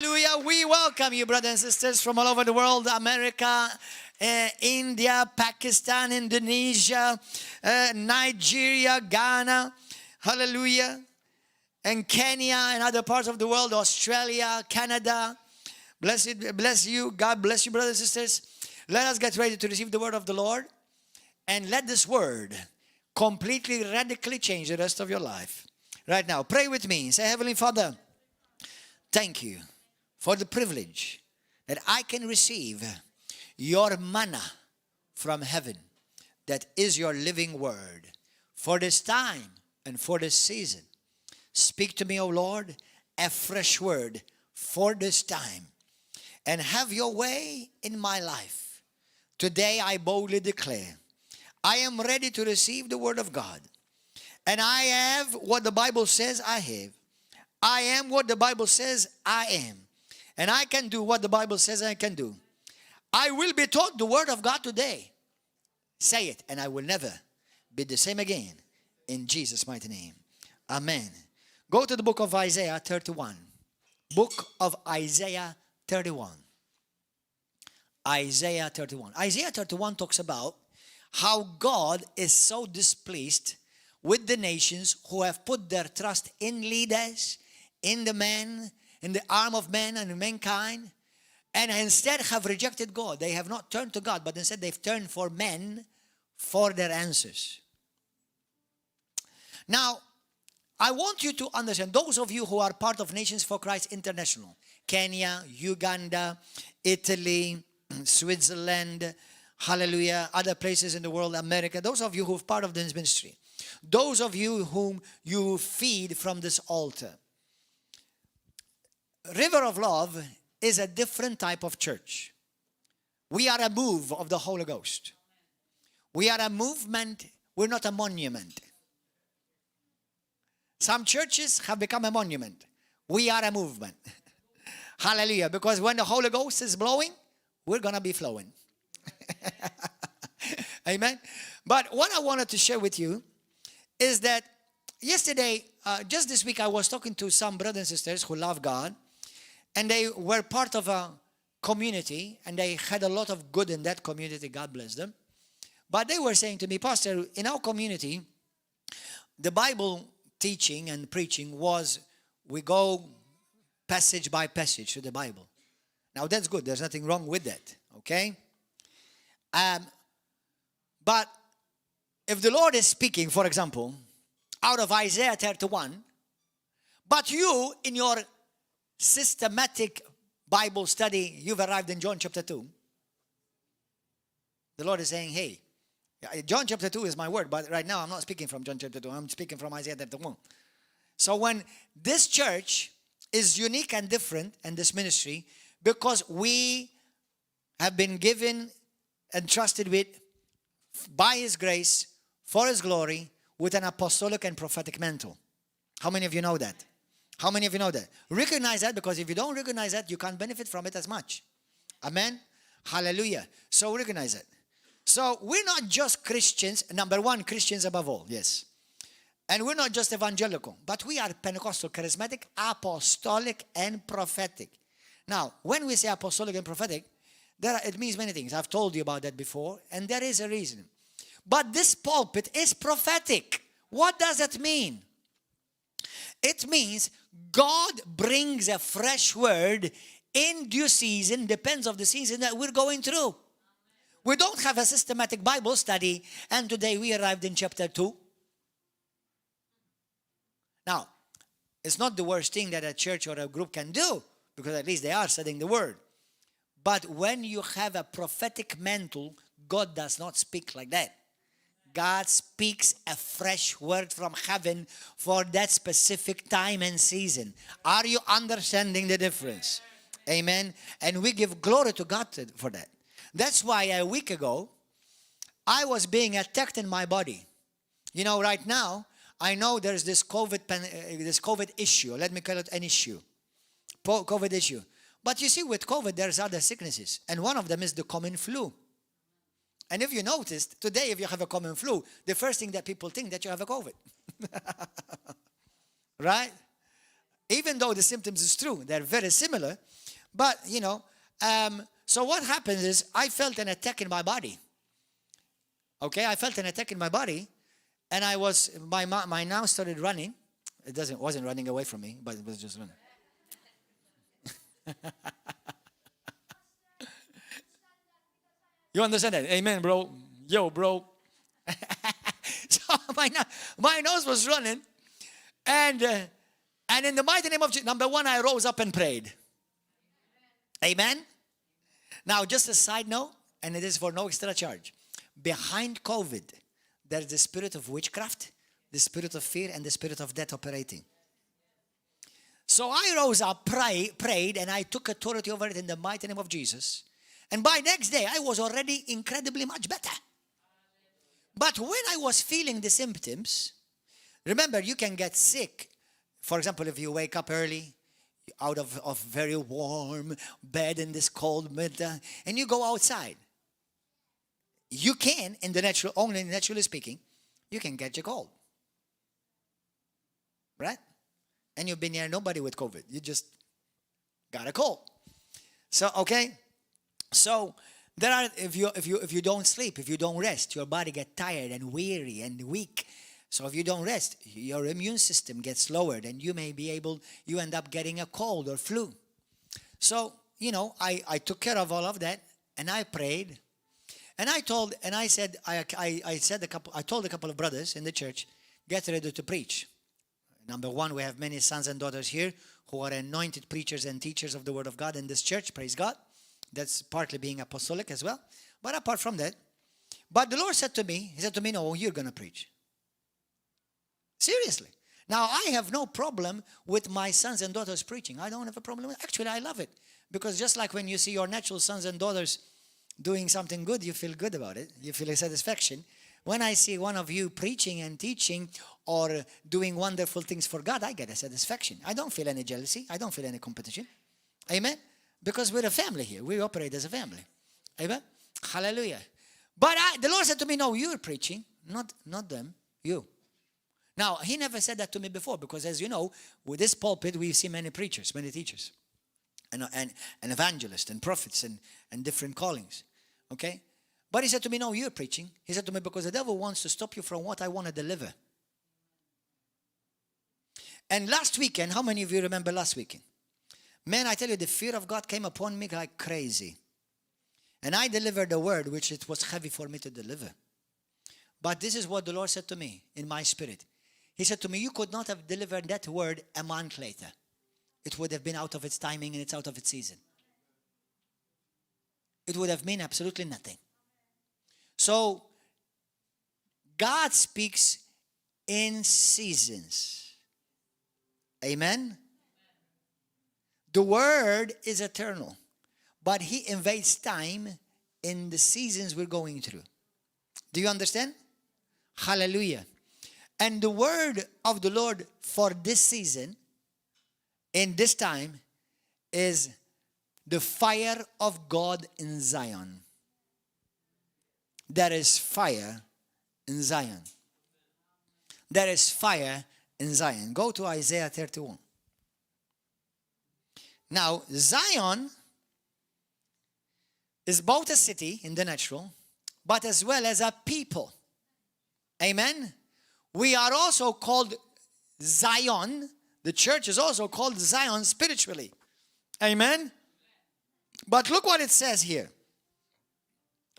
Hallelujah. We welcome you, brothers and sisters, from all over the world, America, India, Pakistan, Indonesia, Nigeria, Ghana, hallelujah, and Kenya and other parts of the world, Australia, Canada. Bless you. God bless you, brothers and sisters. Let us get ready to receive the word of the Lord, and let this word completely, radically change the rest of your life. Right now, pray with me. Say, Heavenly Father, thank you for the privilege that I can receive your manna from heaven, that is your living word, for this time and for this season. Speak to me, O Lord, a fresh word for this time, and have your way in my life. Today I boldly declare, I am ready to receive the word of God, and I have what the Bible says I have. I am what the Bible says I am. And I can do what the Bible says I can do. I will be taught the word of God today. Say it, and I will never be the same again. In Jesus' mighty name. Amen. Go to the book of Isaiah 31. Book of Isaiah 31. Isaiah 31. Isaiah 31 talks about how God is so displeased with the nations who have put their trust in leaders, in the men, in the arm of men and mankind, and instead have rejected God. They have not turned to God, but instead they've turned for men for their answers. Now, I want you to understand, those of you who are part of Nations for Christ International, Kenya, Uganda, Italy, Switzerland, hallelujah, other places in the world, America, those of you who are part of this ministry, those of you whom you feed from this altar, River of Love is a different type of church. We are a move of the Holy Ghost. We are a movement. We're not a monument. Some churches have become a monument. We are a movement. Hallelujah. Because when the Holy Ghost is blowing, we're going to be flowing. Amen. But what I wanted to share with you is that yesterday, just this week, I was talking to some brothers and sisters who love God. And they were part of a community, and they had a lot of good in that community. God bless them. But they were saying to me, Pastor, in our community, the Bible teaching and preaching was we go passage by passage to the Bible. Now, that's good. There's nothing wrong with that, okay? But if the Lord is speaking, for example, out of Isaiah 31, but you, in your systematic Bible study, you've arrived in John chapter 2. The Lord is saying, hey, John chapter 2 is my word, but right now I'm not speaking from John chapter 2. I'm speaking from Isaiah chapter 1. So when this church is unique and different, and this ministry, because we have been given and trusted with, by His grace, for His glory, with an apostolic and prophetic mantle. How many of you know that? How many of you know that? Recognize that, because if you don't recognize that, you can't benefit from it as much. Amen? Hallelujah. So recognize it. So we're not just Christians. Number one, Christians above all. Yes. And we're not just evangelical, but we are Pentecostal, charismatic, apostolic, and prophetic. Now, when we say apostolic and prophetic, it means many things. I've told you about that before, and there is a reason. But this pulpit is prophetic. What does that mean? It means God brings a fresh word in due season, depends on the season that we're going through. We don't have a systematic Bible study, and today we arrived in chapter 2. Now, it's not the worst thing that a church or a group can do, because at least they are studying the word. But when you have a prophetic mantle, God does not speak like that. God speaks a fresh word from heaven for that specific time and season. Are you understanding the difference? Amen. And we give glory to God for that. That's why a week ago, I was being attacked in my body. You know, right now, I know there's this COVID issue. Let me call it an issue. COVID issue. But you see, with COVID, there's other sicknesses. And one of them is the common flu. And if you noticed, today if you have a common flu, the first thing that people think that you have a COVID. Right? Even though the symptoms is true, they're very similar. But, so what happens is I felt an attack in my body. Okay, I felt an attack in my body. And my nose started running. It wasn't running away from me, but it was just running. You understand that? Amen, bro. Yo, bro. So my nose was running. And in the mighty name of Jesus, number one, I rose up and prayed. Amen. Now, just a side note, and it is for no extra charge. Behind COVID, there's the spirit of witchcraft, the spirit of fear, and the spirit of death operating. So I rose up, prayed, and I took authority over it in the mighty name of Jesus. And by next day, I was already incredibly much better. But when I was feeling the symptoms, remember, you can get sick. For example, if you wake up early, out of very warm bed in this cold winter, and you go outside. You can, only naturally speaking, you can get your cold. Right? And you've been near nobody with COVID. You just got a cold. So, okay. So, if you don't sleep, if you don't rest, your body gets tired and weary and weak. So if you don't rest, your immune system gets lowered and you end up getting a cold or flu. So, I took care of all of that and I prayed. And I told a couple of brothers in the church, get ready to preach. Number one, we have many sons and daughters here who are anointed preachers and teachers of the word of God in this church. Praise God. That's partly being apostolic as well. But apart from that, but the Lord said to me, no, you're going to preach. Seriously. Now, I have no problem with my sons and daughters preaching. I don't have a problem with it. Actually, I love it. Because just like when you see your natural sons and daughters doing something good, you feel good about it. You feel a satisfaction. When I see one of you preaching and teaching or doing wonderful things for God, I get a satisfaction. I don't feel any jealousy. I don't feel any competition. Amen? Because we're a family here. We operate as a family. Amen? Hallelujah. But the Lord said to me, no, you're preaching. Not them. You. Now, he never said that to me before because, as you know, with this pulpit, we see many preachers, many teachers, and evangelists and prophets and different callings. Okay? But he said to me, no, you're preaching. He said to me, because the devil wants to stop you from what I want to deliver. And last weekend, how many of you remember last weekend? Man, I tell you, the fear of God came upon me like crazy. And I delivered a word which it was heavy for me to deliver. But this is what the Lord said to me in my spirit. He said to me, you could not have delivered that word a month later. It would have been out of its timing and it's out of its season. It would have meant absolutely nothing. So, God speaks in seasons. Amen? The word is eternal, but he invades time in the seasons we're going through. Do you understand? Hallelujah. And the word of the Lord for this season, in this time, is the fire of God in Zion. There is fire in Zion. There is fire in Zion. Go to Isaiah 31. Now, Zion is both a city in the natural, but as well as a people. Amen? We are also called Zion. The church is also called Zion spiritually. Amen? But look what it says here.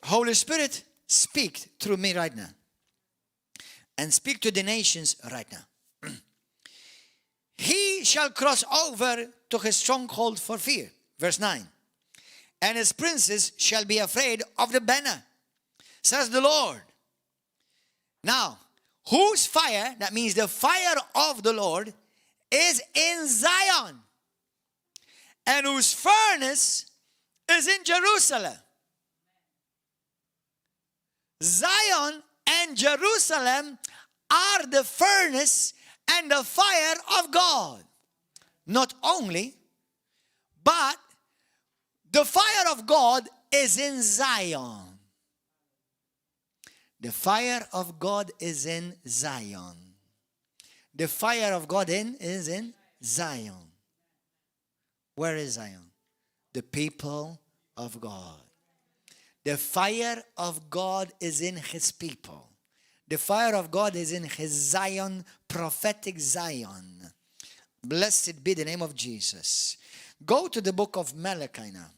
Holy Spirit, speak through me right now. And speak to the nations right now. He shall cross over to his stronghold for fear. Verse 9. And his princes shall be afraid of the banner, says the Lord. Now, whose fire, that means the fire of the Lord, is in Zion, and whose furnace is in Jerusalem. Zion and Jerusalem are the furnace and the fire of God. Not only, but the fire of God is in Zion. The fire of God is in Zion. The fire of God is in Zion. Where is Zion? The people of God. The fire of God is in his people. The fire of God is in his Zion, prophetic Zion. Blessed be the name of Jesus. Go to the book of Malachi now.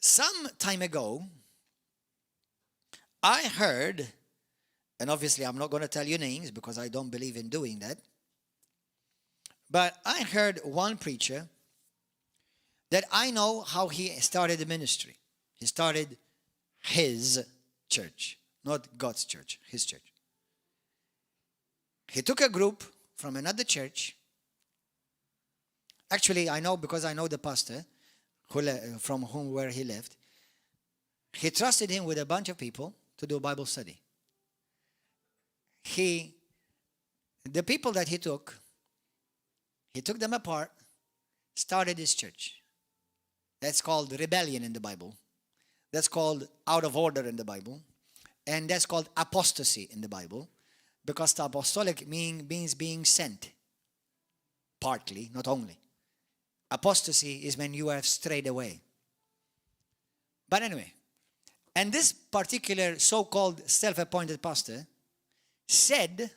Some time ago, I heard, and obviously I'm not going to tell you names because I don't believe in doing that, but I heard one preacher that I know how he started the ministry. He started his church, not God's church, his church. He took a group from another church. Actually, I know because I know the pastor from where he left. He trusted him with a bunch of people to do Bible study. The people that he took them apart, started his church. That's called rebellion in the Bible. That's called out of order in the Bible. And that's called apostasy in the Bible. Because the apostolic means being sent. Partly, not only. Apostasy is when you have strayed away. But anyway, and this particular so-called self-appointed pastor said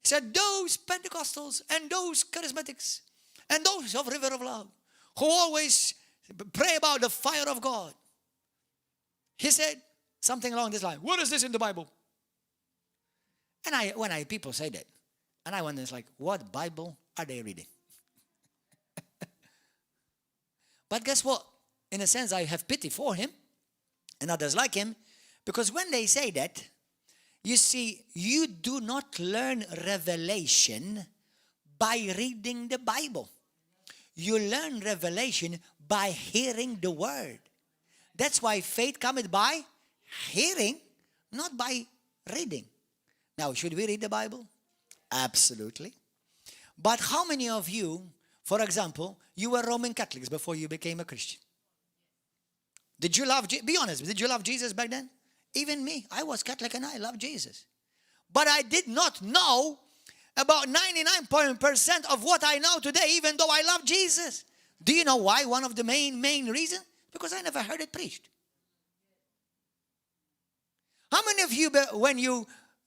those Pentecostals and those charismatics and those of River of Love who always pray about the fire of God. He said something along this line. What is this in the Bible? And when people say that, and I wonder, it's like, what Bible are they reading? But guess what? In a sense, I have pity for him and others like him, because when they say that, you see, you do not learn revelation by reading the Bible. You learn revelation by hearing the word. That's why faith cometh by hearing, not by reading. Now, should we read the Bible? Absolutely. But how many of you, for example, you were Roman Catholics before you became a Christian? Did you love, be honest, did you love Jesus back then? Even me, I was Catholic and I loved Jesus. But I did not know about 99% of what I know today, even though I love Jesus. Do you know why? One of the main reasons? Because I never heard it preached. How many of you,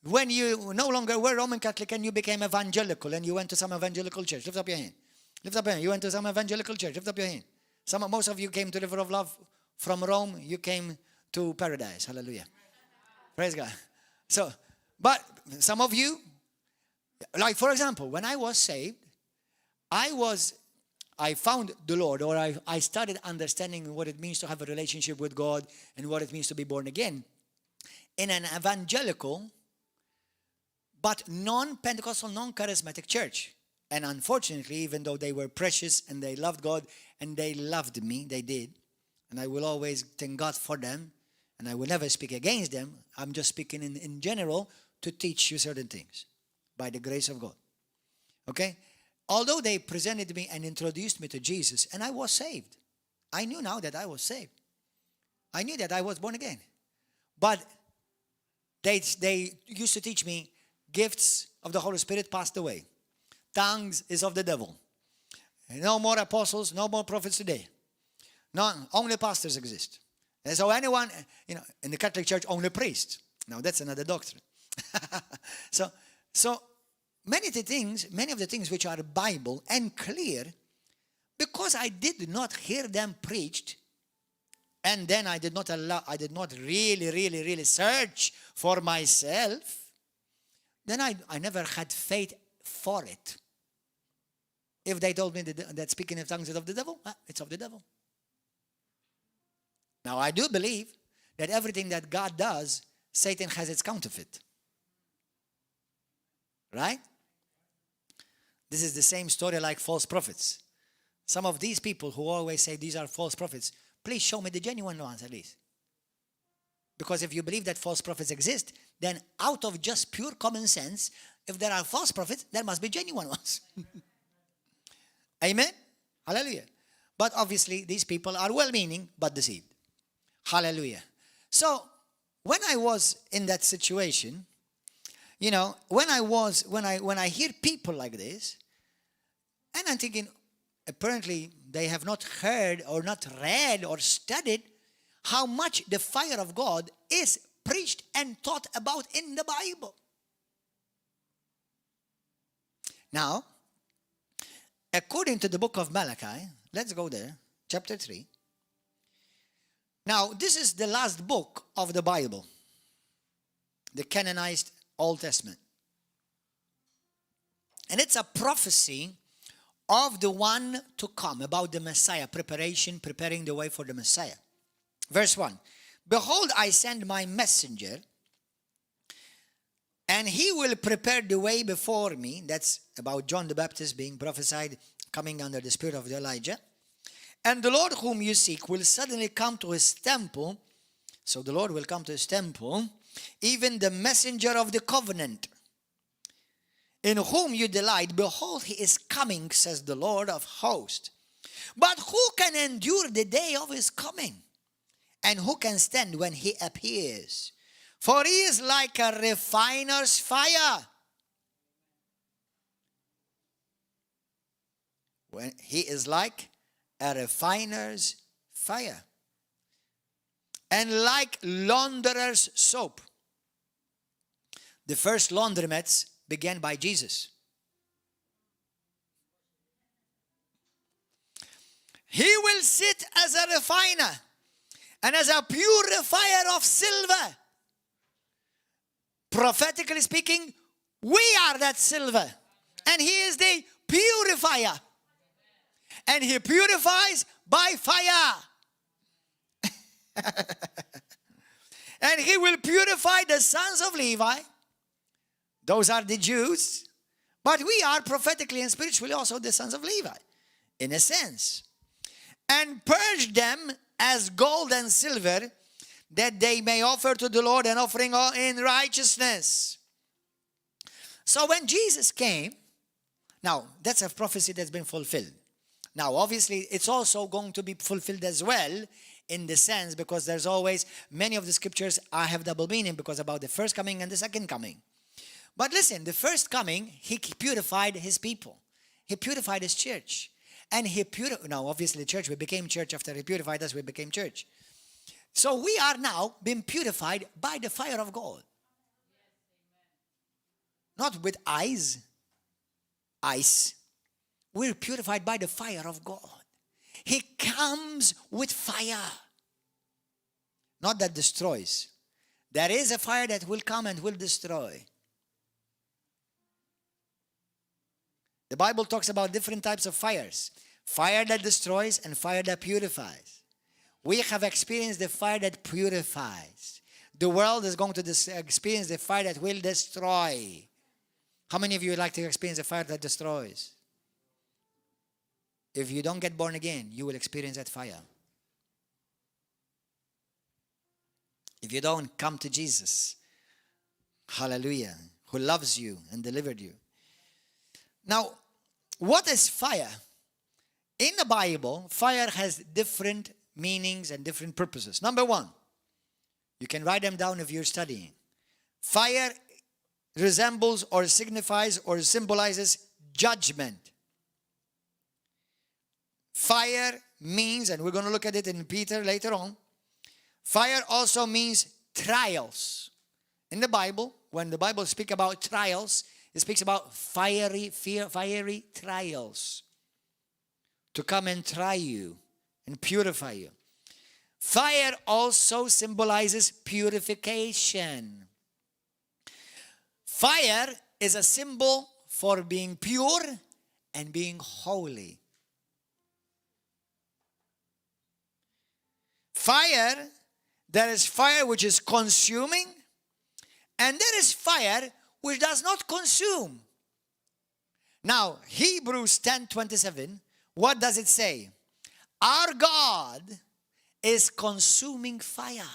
when you no longer were Roman Catholic and you became evangelical and you went to some evangelical church? Lift up your hand. Lift up your hand. You went to some evangelical church. Lift up your hand. Most of you came to the River of Love from Rome. You came to paradise. Hallelujah. Praise God. So, but some of you, like for example, when I was saved, I found the Lord, or I started understanding what it means to have a relationship with God and what it means to be born again in an evangelical but non-Pentecostal, non-charismatic church. And unfortunately, even though they were precious and they loved God and they loved me, they did. And I will always thank God for them. And I will never speak against them. I'm just speaking in general to teach you certain things by the grace of God. Okay? Although they presented me and introduced me to Jesus, and I was saved. I knew now that I was saved. I knew that I was born again. But they used to teach me gifts of the Holy Spirit passed away. Tongues is of the devil. No more apostles, no more prophets today. No, only pastors exist. And so anyone, in the Catholic Church, only priests. Now that's another doctrine. So many of the things which are Bible and clear, because I did not hear them preached, and then I did not really search for myself, then I never had faith for it. If they told me that speaking in tongues is of the devil, it's of the devil. Now, I do believe that everything that God does, Satan has its counterfeit. Right? This is the same story like false prophets. Some of these people who always say these are false prophets, please show me the genuine ones at least. Because if you believe that false prophets exist, then out of just pure common sense, if there are false prophets, there must be genuine ones. Amen? Hallelujah. But obviously, these people are well-meaning, but deceived. Hallelujah. So, when I was in that situation, You know, when I hear people like this, and I'm thinking, apparently they have not heard or not read or studied how much the fire of God is preached and taught about in the Bible. Now, according to the book of Malachi, let's go there, chapter 3. Now, this is the last book of the Bible, the canonized Old Testament. And it's a prophecy of the one to come, about the Messiah, preparing the way for the Messiah. Verse 1, behold, I send my messenger, and he will prepare the way before me. That's about John the Baptist being prophesied, coming under the spirit of Elijah. And the Lord whom you seek will suddenly come to his temple. So the Lord will come to his temple, even the messenger of the covenant, in whom you delight. Behold, he is coming, says the Lord of hosts. But who can endure the day of his coming? And who can stand when he appears? For he is like a refiner's fire. When he is like a refiner's fire, and like launderer's soap. The first laundromats began by Jesus. He will sit as a refiner and as a purifier of silver. Prophetically speaking, we are that silver, and he is the purifier. And he purifies by fire. And he will purify the sons of Levi. Those are the Jews. But we are prophetically and spiritually also the sons of Levi, in a sense. And purge them as gold and silver, that they may offer to the Lord an offering in righteousness. So when Jesus came, now that's a prophecy that's been fulfilled. Now, obviously, it's also going to be fulfilled as well, in the sense, because there's always, many of the scriptures have double meaning, because about the first coming and the second coming. But listen, the first coming, he purified his people. He purified his church. And now, obviously, the church, we became church after he purified us, we became church. So we are now being purified by the fire of God. Not with ice. We're purified by the fire of God. He comes with fire. Not that destroys. There is a fire that will come and will destroy. The Bible talks about different types of fires. Fire that destroys and fire that purifies. We have experienced the fire that purifies. The world is going to experience the fire that will destroy. How many of you would like to experience a fire that destroys? If you don't get born again, you will experience that fire. If you don't come to Jesus, hallelujah, who loves you and delivered you. Now, what is fire? In the Bible, fire has different meanings and different purposes. Number one, you can write them down if you're studying. Fire resembles or signifies or symbolizes judgment. Fire means, and we're going to look at it in Peter later on, fire also means trials. In the Bible, when the Bible speaks about trials, it speaks about fiery trials to come and try you and purify you. Fire also symbolizes purification. Fire is a symbol for being pure and being holy. Fire, there is fire which is consuming, and there is fire which does not consume. Now, Hebrews 10:27, what does it say? Our God is consuming fire.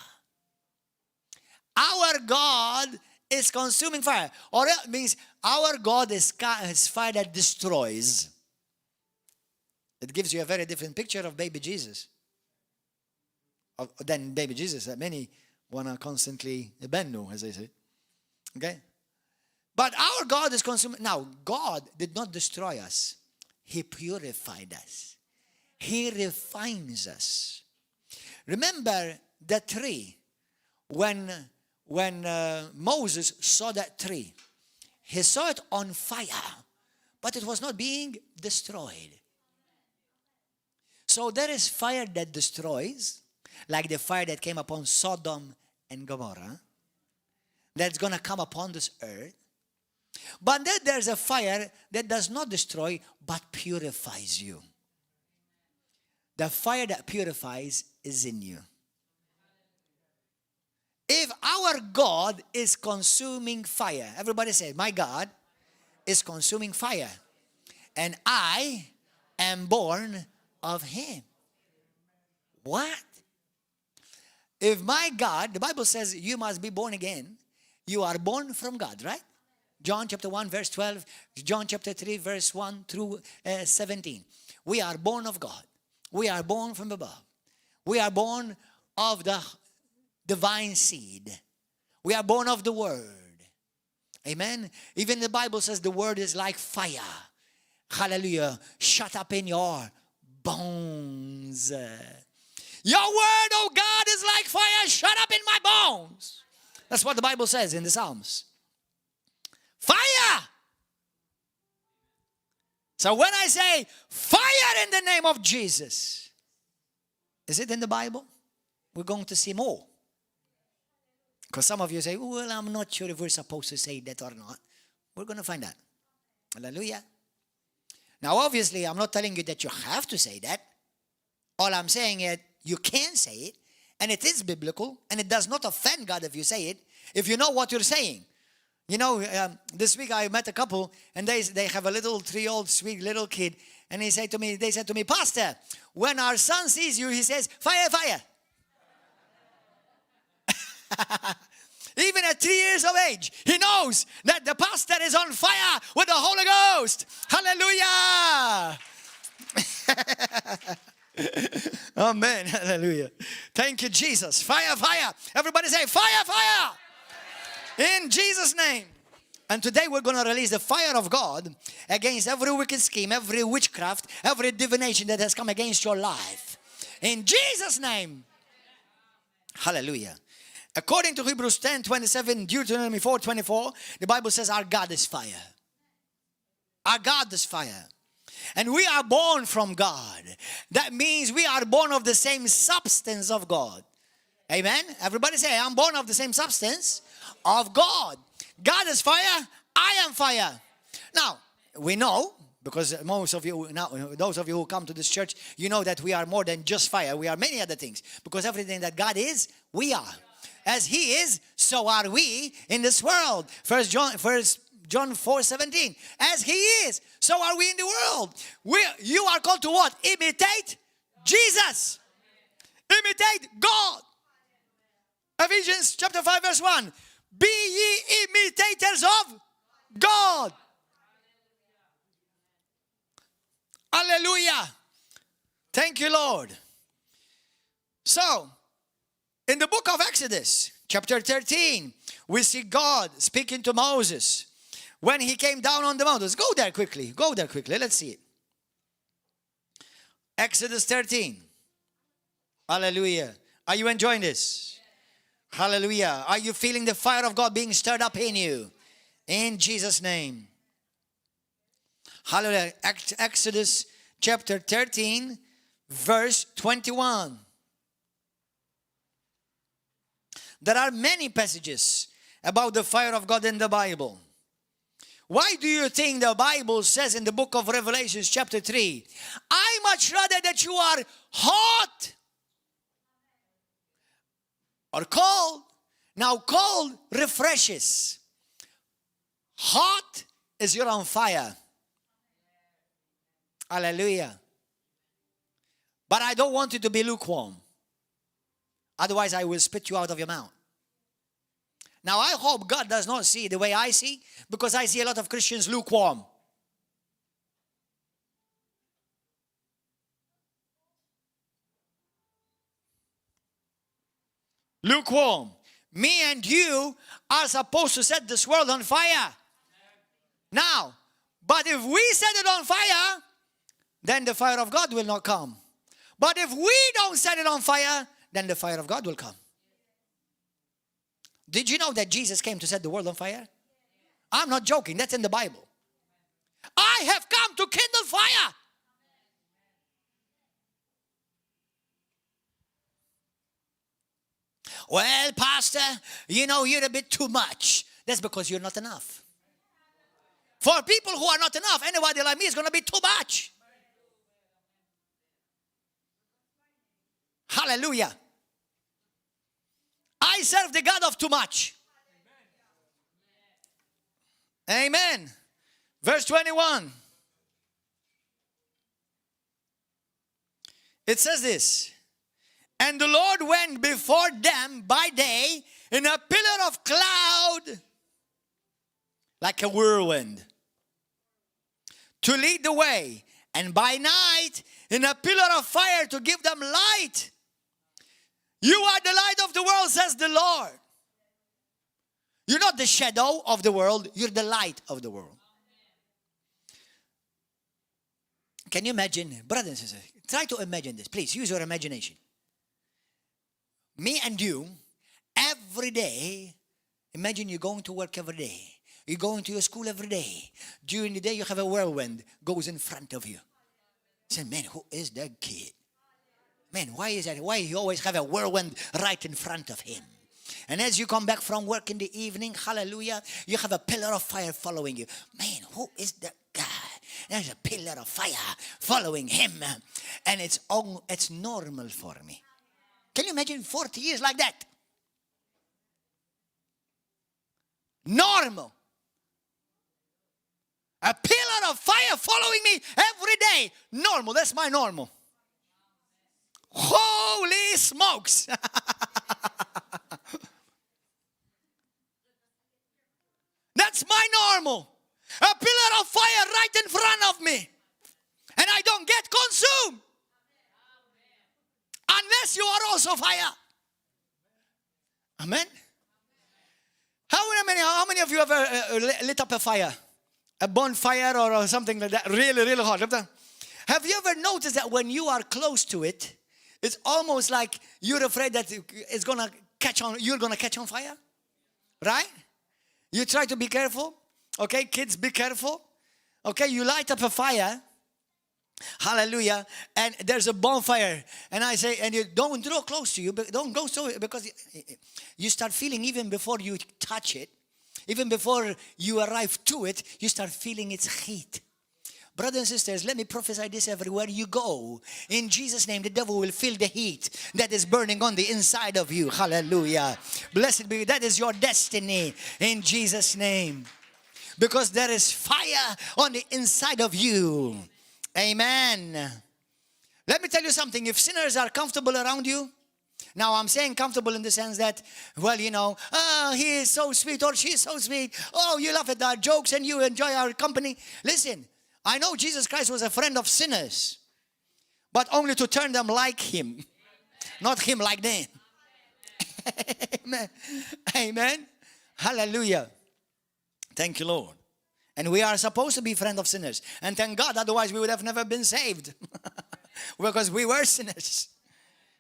Our God is consuming fire. Or it means our God is fire that destroys. It gives you a very different picture of baby Jesus. Than baby Jesus that many want to constantly bennu, as they say. Okay? But our God is consuming. Now, God did not destroy us. He purified us. He refines us. Remember the tree. When Moses saw that tree, he saw it on fire, but it was not being destroyed. So there is fire that destroys, like the fire that came upon Sodom and Gomorrah, that's going to come upon this earth. But then there's a fire that does not destroy, but purifies you. The fire that purifies is in you. If our God is consuming fire, everybody say, my God is consuming fire, and I am born of him. What? If my God, the Bible says you must be born again, you are born from God, right? John chapter 1 verse 12, John chapter 3 verse 1 through 17. We are born of God. We are born from above. We are born of the divine seed. We are born of the word. Amen. Even the Bible says the word is like fire. Hallelujah. Shut up in your bones. Your word, oh God, is like fire. Shut up in my bones. That's what the Bible says in the Psalms. Fire. So when I say fire in the name of Jesus, is it in the Bible? We're going to see more. Because some of you say, well, I'm not sure if we're supposed to say that or not. We're going to find out. Hallelujah. Now, obviously, I'm not telling you that you have to say that. All I'm saying is you can say it, and it is biblical, and it does not offend God if you say it, if you know what you're saying. You know, this week I met a couple, and they have a little 3-year-old sweet little kid, and they said to me, Pastor, when our son sees you, he says, fire, fire. Even at 3 years of age, he knows that the pastor is on fire with the Holy Ghost. Hallelujah. Amen. Hallelujah. Thank you, Jesus. Fire, fire. Everybody say, fire, fire. In Jesus' name. And today we're going to release the fire of God against every wicked scheme, every witchcraft, every divination that has come against your life. In Jesus' name. Hallelujah. According to Hebrews 10:27, Deuteronomy 4:24, the Bible says our God is fire. Our God is fire. And we are born from God. That means we are born of the same substance of God. Amen? Everybody say, I'm born of the same substance of God. God is fire. I am fire. Now, we know, because most of you, now, those of you who come to this church, you know that we are more than just fire. We are many other things. Because everything that God is, we are. As he is, so are we in this world. First John 4:17. As he is, so are we in the world. You are called to what? Imitate Jesus. Imitate God. Ephesians chapter 5 verse 1. Be ye imitators of God. Hallelujah. Thank you, Lord. So, in the book of Exodus, chapter 13, we see God speaking to Moses when he came down on the mountains. Go there quickly. Go there quickly. Let's see it. Exodus 13. Hallelujah. Are you enjoying this? Hallelujah. Are you feeling the fire of God being stirred up in you? In Jesus' name. Hallelujah. Exodus chapter 13, verse 21. There are many passages about the fire of God in the Bible. Why do you think the Bible says in the book of Revelation chapter 3, I much rather that you are hot or cold? Now cold refreshes. Hot is you're on fire. Hallelujah. But I don't want you to be lukewarm. Otherwise, I will spit you out of your mouth. Now, I hope God does not see the way I see, because I see a lot of Christians lukewarm. Lukewarm. Me and you are supposed to set this world on fire. Now, but if we set it on fire, then the fire of God will not come. But if we don't set it on fire, then the fire of God will come. Did you know that Jesus came to set the world on fire? I'm not joking. That's in the Bible. I have come to kindle fire. Well, Pastor, you're a bit too much. That's because you're not enough. For people who are not enough, anybody like me is going to be too much. Hallelujah. I serve the God of too much. Amen. Verse 21. It says this. And the Lord went before them by day in a pillar of cloud, like a whirlwind, to lead the way. And by night in a pillar of fire to give them light. You are the light of the world, says the Lord. You're not the shadow of the world. You're the light of the world. Can you imagine? Brothers and sisters, try to imagine this. Please, use your imagination. Me and you, every day, imagine you're going to work every day. You're going to your school every day. During the day, you have a whirlwind goes in front of you. Say, man, who is that kid? Man, why is that? Why you always have a whirlwind right in front of him? And as you come back from work in the evening, hallelujah, you have a pillar of fire following you. Man, who is that guy? There's a pillar of fire following him. And it's normal for me. Can you imagine 40 years like that? Normal. A pillar of fire following me every day. Normal. That's my normal. Holy smokes. That's my normal. A pillar of fire right in front of me. And I don't get consumed. Unless you are also fire. Amen. How many of you ever lit up a fire? A bonfire or something like that? Really, really hot. Have you ever noticed that when you are close to it, it's almost like you're afraid that it's going to catch on, you're going to catch on fire? Right? You try to be careful. Okay, kids, be careful. Okay, you light up a fire. Hallelujah. And there's a bonfire. And I say, and you don't draw close to you, but don't go so, because you start feeling even before you touch it, even before you arrive to it, you start feeling its heat. Brothers and sisters, let me prophesy this everywhere you go. In Jesus' name, the devil will feel the heat that is burning on the inside of you. Hallelujah. Blessed be. That is your destiny in Jesus' name. Because there is fire on the inside of you. Amen. Let me tell you something. If sinners are comfortable around you, now I'm saying comfortable in the sense that, well, he is so sweet or she is so sweet. Oh, you laugh at our jokes and you enjoy our company. Listen, I know Jesus Christ was a friend of sinners, but only to turn them like him, not him like them. Amen. Amen. Hallelujah. Thank you, Lord. And we are supposed to be friends of sinners. And thank God, otherwise we would have never been saved. Because we were sinners.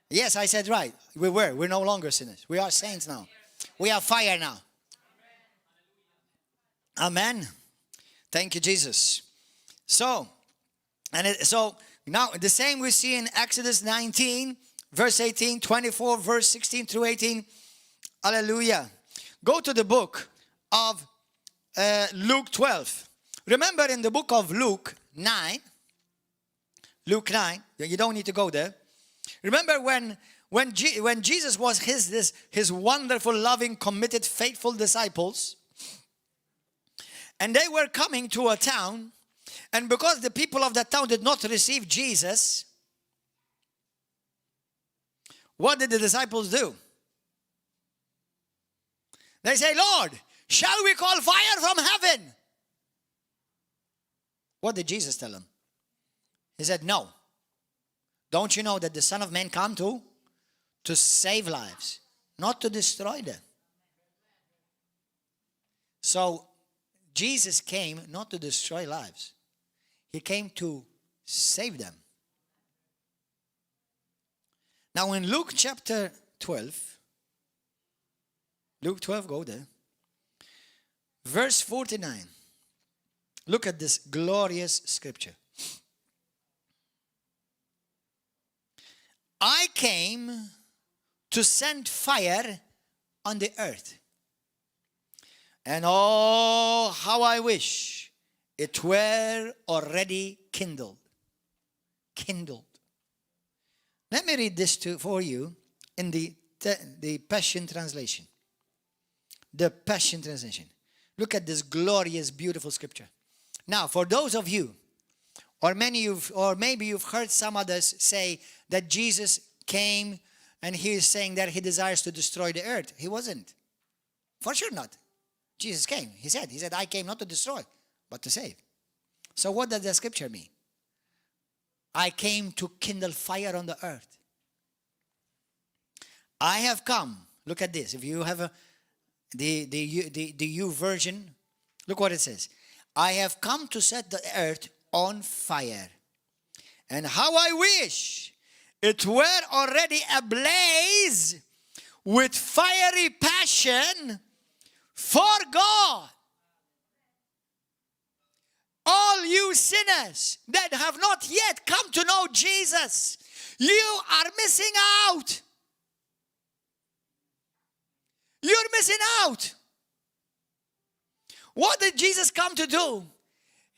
Yes, I said right. We were. We're no longer sinners. We are saints now. We are fire now. Amen. Thank you, Jesus. So now the same we see in Exodus 19, verse 18, 24, verse 16 through 18. Hallelujah. Go to the book of Luke 12. Remember in the book of Luke 9, you don't need to go there. Remember when Jesus was his wonderful, loving, committed, faithful disciples, and they were coming to a town, and because the people of that town did not receive Jesus, what did the disciples do? They say, Lord, shall we call fire from heaven? What did Jesus tell them? He said, no. Don't you know that the Son of Man came to save lives, not to destroy them? So Jesus came not to destroy lives. He came to save them. Now in Luke chapter 12, Luke 12, go there. Verse 49. Look at this glorious scripture. I came to send fire on the earth. And oh, how I wish it were already kindled. Kindled. Let me read this for you in the Passion Translation. The Passion Translation. Look at this glorious, beautiful scripture. Now, for those of you, or maybe you've heard some others say that Jesus came and he is saying that he desires to destroy the earth. He wasn't. For sure not. Jesus came. He said, I came not to destroy, but to save. So what does the scripture mean? I came to kindle fire on the earth. I have come. Look at this. If you have the U version, look what it says. I have come to set the earth on fire. And how I wish it were already ablaze with fiery passion for God. All you sinners that have not yet come to know Jesus, you are missing out. You're missing out. What did Jesus come to do?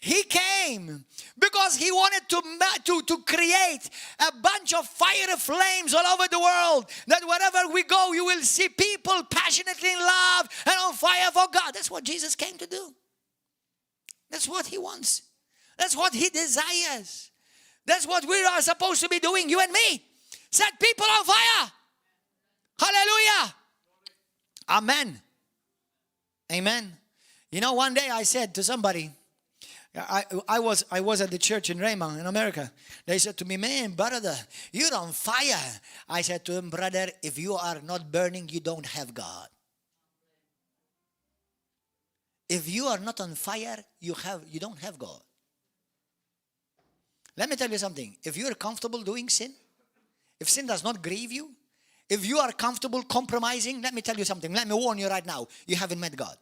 He came because he wanted to create a bunch of fiery flames all over the world. That wherever we go, you will see people passionately in love and on fire for God. That's what Jesus came to do. That's what he wants. That's what he desires. That's what we are supposed to be doing, you and me. Set people on fire. Hallelujah. Amen. Amen. You know, one day I said to somebody, I was at the church in Erbgħa in America. They said to me, man, brother, you're on fire. I said to him, brother, if you are not burning, you don't have God. If you are not on fire, you don't have God. Let me tell you something. If you are comfortable doing sin, if sin does not grieve you, if you are comfortable compromising, let me tell you something. Let me warn you right now. You haven't met God.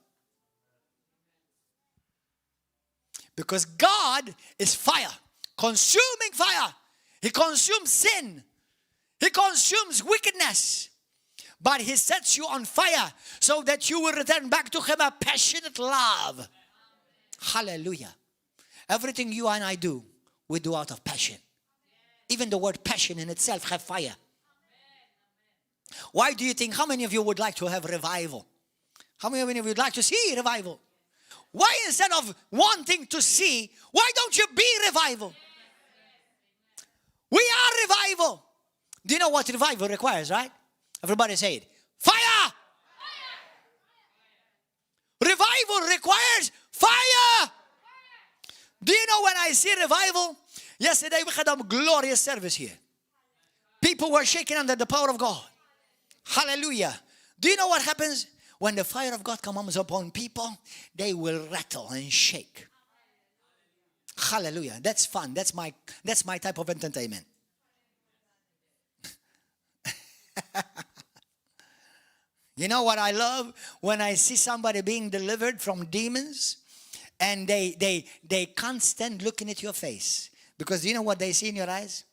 Because God is fire, consuming fire. He consumes sin. He consumes wickedness. But he sets you on fire so that you will return back to him a passionate love. Hallelujah. Everything you and I do, we do out of passion. Even the word passion in itself has fire. Why do you think, how many of you would like to have revival? How many of you would like to see revival? Why instead of wanting to see, why don't you be revival? We are revival. Do you know what revival requires, right? Everybody say it. Fire! Revival requires fire! Do you know when I see revival? Yesterday we had a glorious service here. People were shaking under the power of God. Hallelujah. Do you know what happens? When the fire of God comes upon people, they will rattle and shake. Hallelujah. That's fun. That's my type of entertainment. You know what I love? When I see somebody being delivered from demons and they can't stand looking at your face. Because do you know what they see in your eyes?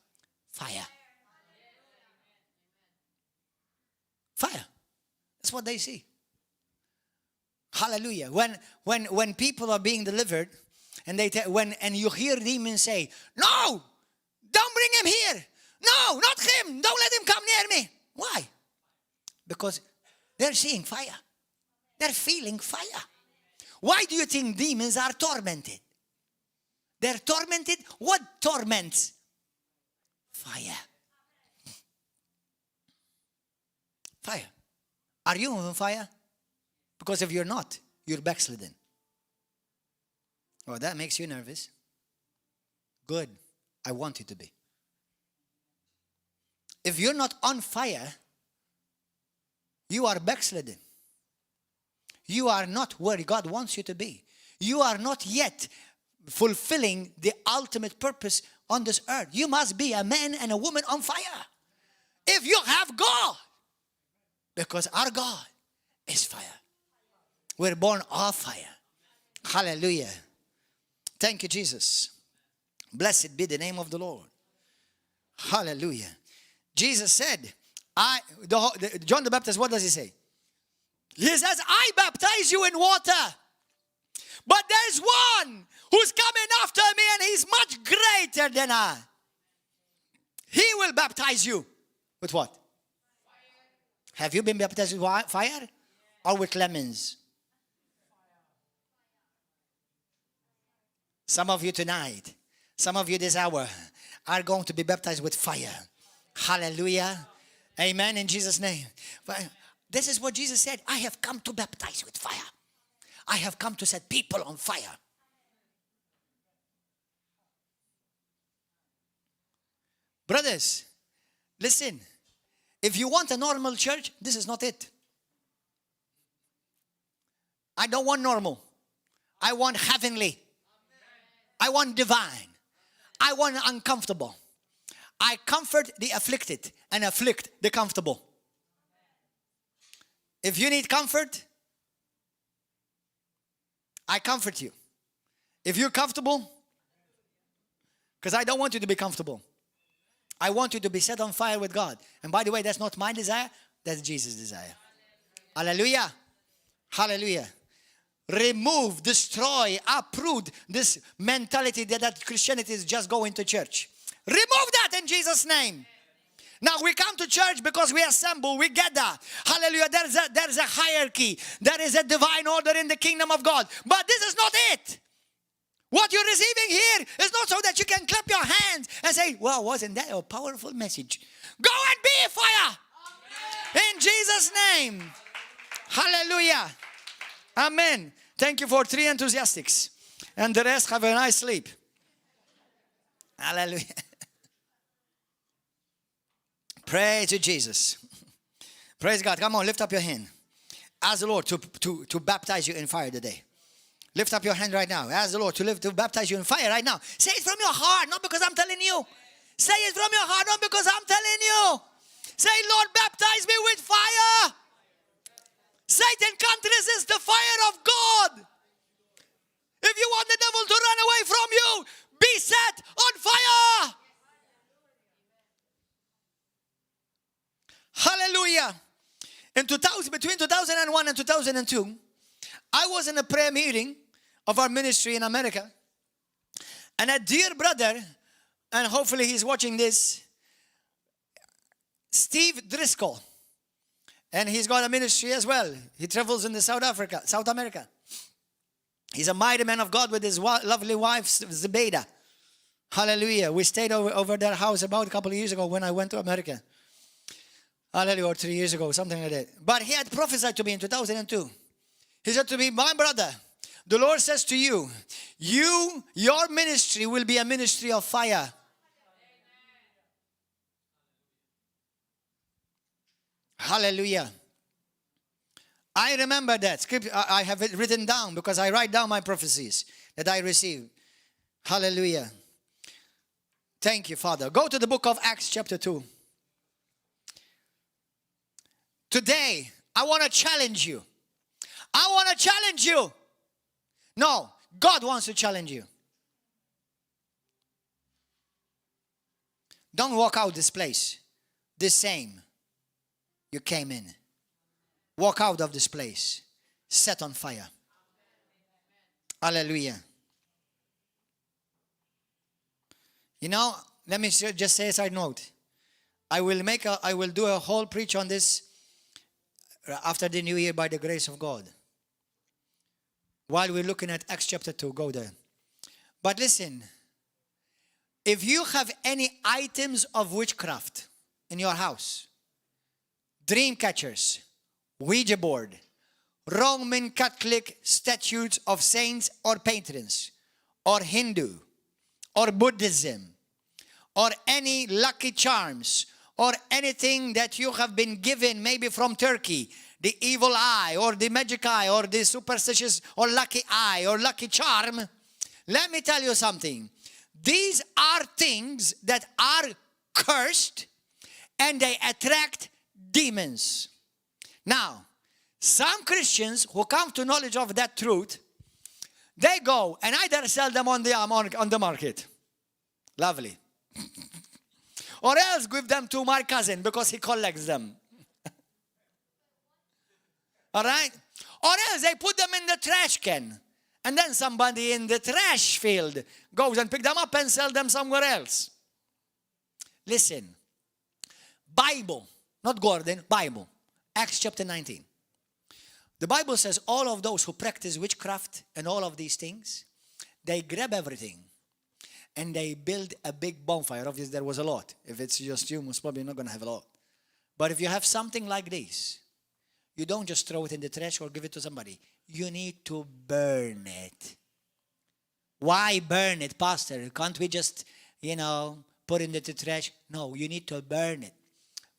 Fire. Fire. That's what they see. Hallelujah. When people are being delivered and and you hear demons say, no, don't bring him here. No, not him. Don't let him come near me. Why? Because they're seeing fire. They're feeling fire. Why do you think demons are tormented? They're tormented. What torments? Fire. Fire. Are you on fire? Because if you're not, you're backslidden. Oh, that makes you nervous. Good. I want you to be. If you're not on fire, you are backslidden. You are not where God wants you to be. you are not yet fulfilling the ultimate purpose on this earth. You must be a man and a woman on fire. If you have God. Because our God is fire. We're born of fire. Hallelujah. Thank you, Jesus. Blessed be the name of the Lord. Hallelujah. Jesus said, John the Baptist, what does he say? He says, I baptize you in water. But there's one who's coming after me and he's much greater than I. He will baptize you with what? Fire. Have you been baptized with fire? Or with lemons? Some of you tonight, some of you this hour are going to be baptized with fire. Hallelujah. Amen in Jesus' name. This is what Jesus said. I have come to baptize with fire. I have come to set people on fire. Brothers, listen. If you want a normal church, this is not it. I don't want normal. I want heavenly. I want divine. I want uncomfortable. I comfort the afflicted and afflict the comfortable. If you need comfort, I comfort you. If you're comfortable, because I don't want you to be comfortable. I want you to be set on fire with God. And by the way, that's not my desire, that's Jesus' desire. Hallelujah. Hallelujah. Remove, destroy, uproot this mentality that Christianity is just going to church. Remove that in Jesus' name. Now we come to church because we assemble, we gather. Hallelujah. There's a hierarchy. There is a divine order in the kingdom of God. But this is not it. What you're receiving here is not so that you can clap your hands and say, well, wasn't that a powerful message? Go and be fire. Amen. In Jesus' name. Hallelujah. Amen. Thank you for 3 enthusiastics. And the rest have a nice sleep. Hallelujah. Praise to Jesus. Praise God. Come on, lift up your hand. Ask the Lord to baptize you in fire today. Lift up your hand right now. Ask the Lord to baptize you in fire right now. Say it from your heart, not because I'm telling you. Say it from your heart, not because I'm telling you. Say, Lord, baptize me with fire. Satan can't resist the fire of God. If you want the devil to run away from you, be set on fire. Hallelujah. Between 2001 and 2002, I was in a prayer meeting of our ministry in America. And a dear brother, and hopefully he's watching this, Steve Driscoll. And he's got a ministry as well. He travels in the South America. He's a mighty man of God with his lovely wife, Zebeda. Hallelujah. We stayed over their house about a couple of years ago when I went to America. Hallelujah, or 3 years ago, something like that. But he had prophesied to me in 2002. He said to me, my brother, the Lord says to you, your ministry will be a ministry of fire. Hallelujah. I remember that scripture. I have it written down because I write down my prophecies that I receive. Hallelujah. Thank you, Father. Go to the book of Acts chapter 2. Today, I want to challenge you. I want to challenge you. No, God wants to challenge you. Don't walk out this place the same you came in. Walk out of this place set on fire. Hallelujah. You know, let me just say a side note. I will do a whole preach on this after the new year by the grace of God. While we're looking at Acts chapter 2, go there. But listen, if you have any items of witchcraft in your house, dream catchers, Ouija board, Roman Catholic statues of saints or patrons, or Hindu, or Buddhism, or any lucky charms, or anything that you have been given maybe from Turkey the evil eye or the magic eye or the superstitious or lucky eye or lucky charm, let me tell you something. These are things that are cursed and they attract demons. Now, some Christians who come to knowledge of that truth, they go and either sell them on the market. Lovely. Or else give them to my cousin because he collects them. All right? Or else they put them in the trash can. And then somebody in the trash field goes and pick them up and sell them somewhere else. Listen. Bible, not Gordon, Bible. Acts chapter 19. The Bible says all of those who practice witchcraft and all of these things, they grab everything and they build a big bonfire. Obviously, there was a lot. If it's just you, most probably not going to have a lot. But if you have something like this, you don't just throw it in the trash or give it to somebody. You need to burn it. Why burn it, Pastor? Can't we just, put it in the trash? No, you need to burn it.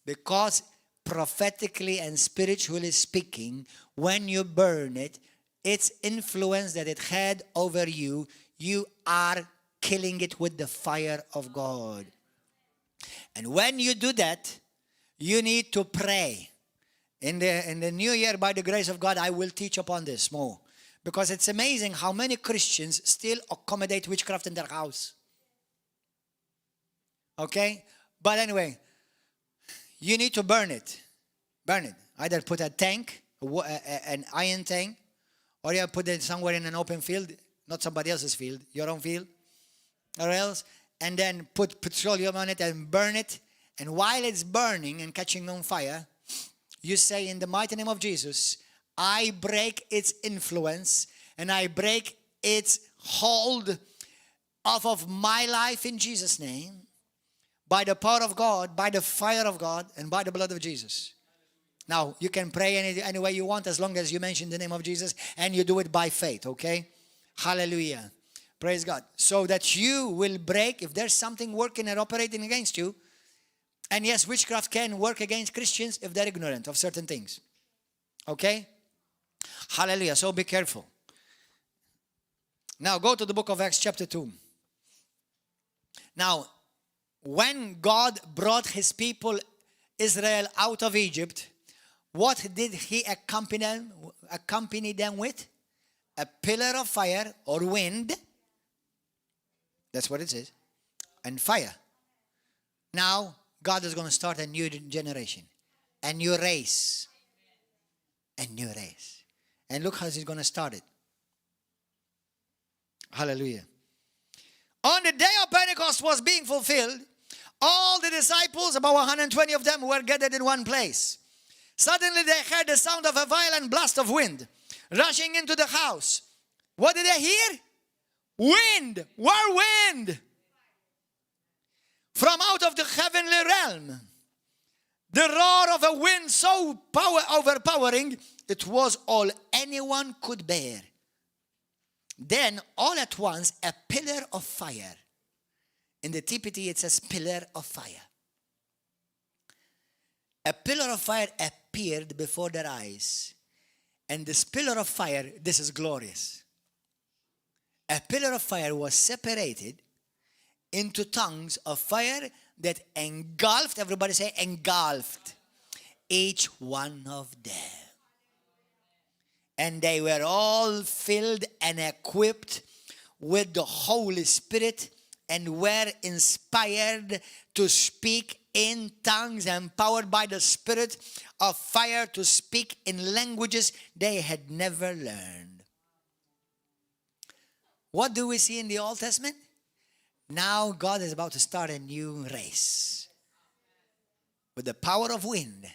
Because prophetically and spiritually speaking, when you burn it, its influence that it had over you, you are killing it with the fire of God. And when you do that, you need to pray. In the new year, by the grace of God, I will teach upon this more. Because it's amazing how many Christians still accommodate witchcraft in their house. Okay? But anyway, you need to burn it. Burn it. Either put a tank, an iron tank, or you put it somewhere in an open field, not somebody else's field, your own field, or else, and then put petroleum on it and burn it. And while it's burning and catching on fire, you say, in the mighty name of Jesus, I break its influence and I break its hold off of my life in Jesus' name, by the power of God, by the fire of God, and by the blood of Jesus. Now, you can pray any way you want as long as you mention the name of Jesus and you do it by faith, okay? Hallelujah. Praise God. So that you will break, if there's something working and operating against you, and yes, witchcraft can work against Christians if they're ignorant of certain things. Okay? Hallelujah. So be careful. Now, go to the book of Acts chapter 2. Now, when God brought his people, Israel, out of Egypt, what did he accompany them with? A pillar of fire or wind. That's what it says. And fire. Now, God is going to start a new generation. A new race. A new race. And look how he's going to start it. Hallelujah. On the day of Pentecost was being fulfilled, all the disciples, about 120 of them, were gathered in one place. Suddenly they heard the sound of a violent blast of wind rushing into the house. What did they hear? Wind. Whirlwind. From out of the heavenly realm. The roar of a wind so overpowering, it was all anyone could bear. Then, all at once, a pillar of fire. In the TPT, it says pillar of fire. A pillar of fire appeared before their eyes. And this pillar of fire, this is glorious. A pillar of fire was separated into tongues of fire that engulfed, everybody say engulfed, each one of them. And they were all filled and equipped with the Holy Spirit and were inspired to speak in tongues, empowered by the Spirit of fire to speak in languages they had never learned. What do we see in the Old Testament? Now God is about to start a new race with the power of wind,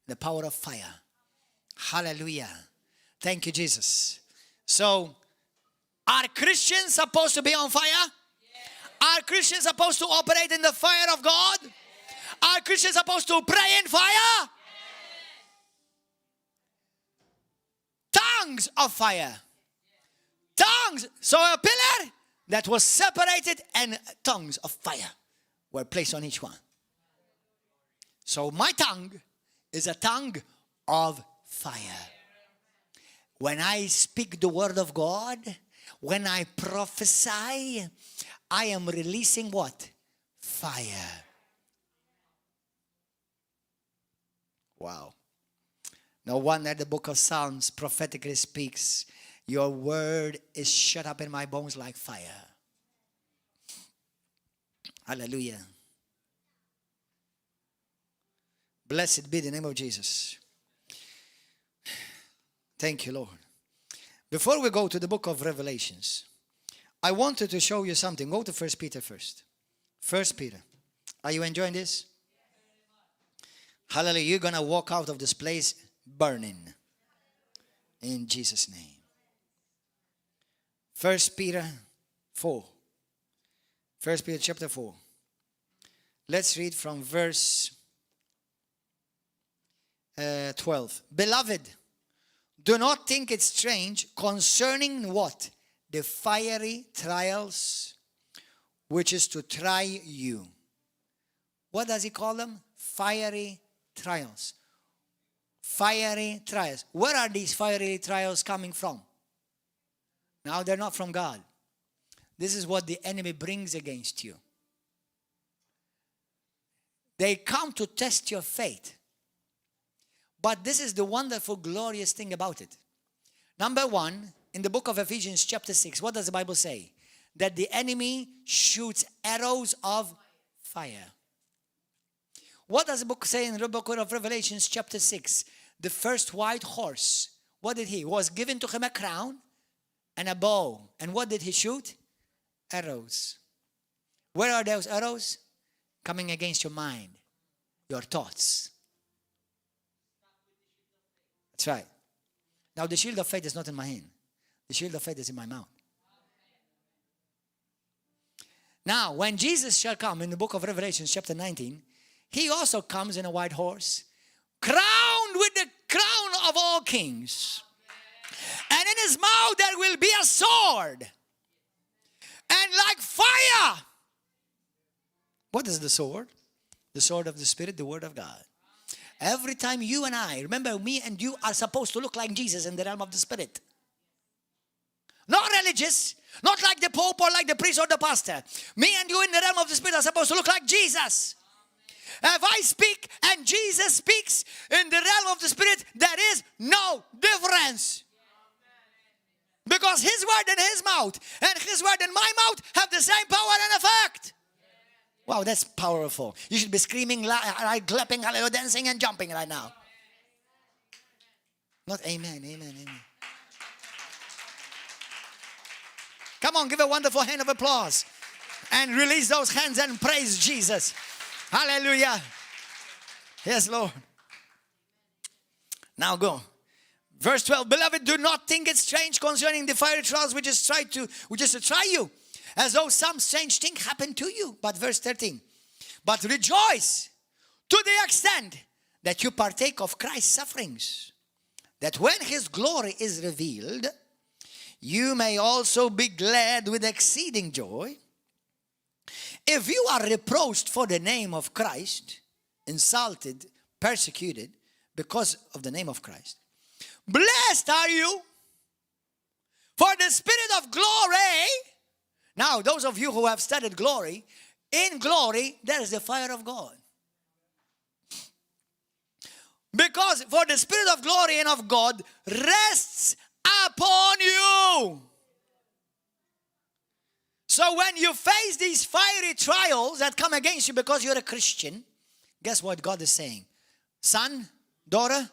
the power of fire. Hallelujah. Thank you, Jesus. So, are Christians supposed to be on fire? Yes. Are Christians supposed to operate in the fire of God? Yes. Are Christians supposed to pray in fire? Yes. Tongues of fire. Yes. Tongues. So a pillar that was separated and tongues of fire were placed on each one. So my tongue is a tongue of fire. When I speak the word of God, when I prophesy, I am releasing what? Fire. Wow. No wonder the book of Psalms prophetically speaks, your word is shut up in my bones like fire. Hallelujah. Blessed be the name of Jesus. Thank you, Lord. Before we go to the book of Revelations, I wanted to show you something. Go to 1 Peter first. 1 Peter. Are you enjoying this? Hallelujah. You're going to walk out of this place burning. In Jesus' name. 1 Peter 4. 1 Peter chapter 4. Let's read from verse 12. Beloved, do not think it strange concerning what? The fiery trials which is to try you. What does he call them? Fiery trials. Fiery trials. Where are these fiery trials coming from? Now they're not from God. This is what the enemy brings against you. They come to test your faith. But this is the wonderful, glorious thing about it. Number one, in the book of Ephesians chapter 6, what does the Bible say? That the enemy shoots arrows of fire. What does the book say in the book of Revelations chapter 6? The first white horse, what did he? Was given to him a crown and a bow. And what did he shoot? Arrows. Where are those arrows? Coming against your mind, your thoughts. That's right. Now the shield of faith is not in my hand. The shield of faith is in my mouth. Now, when Jesus shall come in the book of Revelation chapter 19, he also comes in a white horse, crowned with the crown of all kings. And in his mouth there will be a sword. And like fire. What is the sword? The sword of the Spirit, the word of God. Every time you and I, remember me and you are supposed to look like Jesus in the realm of the Spirit. Not religious, not like the Pope or like the priest or the pastor. Me and you in the realm of the Spirit are supposed to look like Jesus. If I speak and Jesus speaks in the realm of the Spirit, there is no difference. Because his word in his mouth and his word in my mouth have the same power and effect. Wow, that's powerful. You should be screaming, clapping, hallelujah, dancing and jumping right now. Not amen, amen, amen. Come on, give a wonderful hand of applause. And release those hands and praise Jesus. Hallelujah. Yes, Lord. Now go. Verse 12. Beloved, do not think it strange concerning the fiery trials which is to try you, as though some strange thing happened to you. But verse 13. But rejoice to the extent that you partake of Christ's sufferings, that when his glory is revealed, you may also be glad with exceeding joy. If you are reproached for the name of Christ, insulted, persecuted because of the name of Christ, blessed are you, for the Spirit of glory. Now, those of you who have studied glory, in glory, there is the fire of God. Because for the Spirit of glory and of God rests upon you. So when you face these fiery trials that come against you because you're a Christian, guess what God is saying? Son, daughter,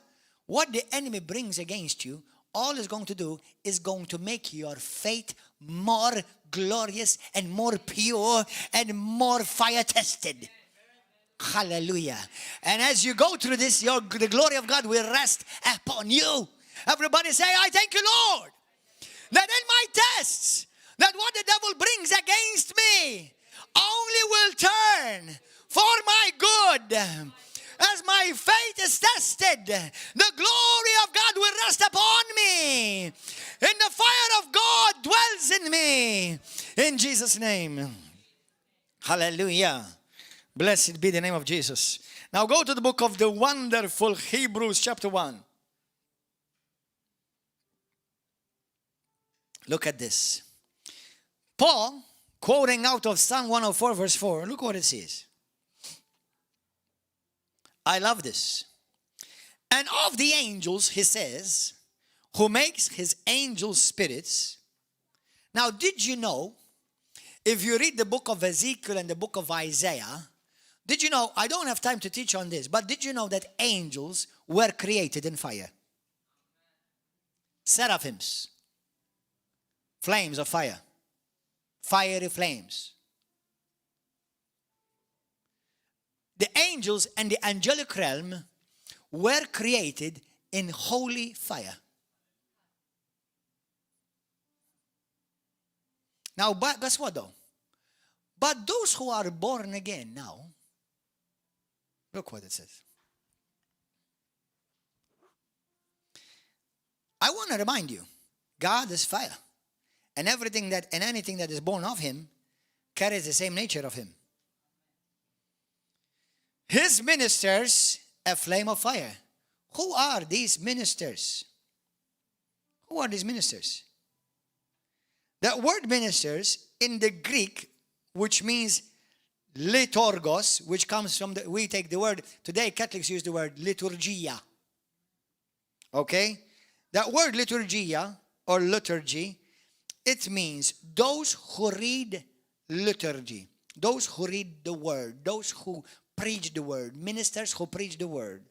what the enemy brings against you, all it's going to do is going to make your faith more glorious and more pure and more fire tested. Hallelujah. And as you go through this, the glory of God will rest upon you. Everybody say, I thank you, Lord, that in my tests, that what the devil brings against me only will turn for my good. As my faith is tested, the glory of God will rest upon me. And the fire of God dwells in me. In Jesus' name. Hallelujah. Blessed be the name of Jesus. Now go to the book of the wonderful Hebrews chapter 1. Look at this. Paul, quoting out of Psalm 104 verse 4, look what it says. I love this. And of the angels, he says, who makes his angels spirits. Now, did you know, if you read the book of Ezekiel and the book of Isaiah, did you know, I don't have time to teach on this, but did you know that angels were created in fire? Seraphims, flames of fire, fiery flames. The angels and the angelic realm were created in holy fire. Now, but guess what though? But those who are born again now, look what it says. I want to remind you, God is fire. And everything that and anything that is born of him carries the same nature of him. His ministers, a flame of fire. Who are these ministers? Who are these ministers? That word ministers in the Greek, which means liturgos, which comes from we take the word, today Catholics use the word liturgia. Okay? That word liturgia or liturgy, it means those who read liturgy, those who read the word, those who preach the word, ministers who preach the word.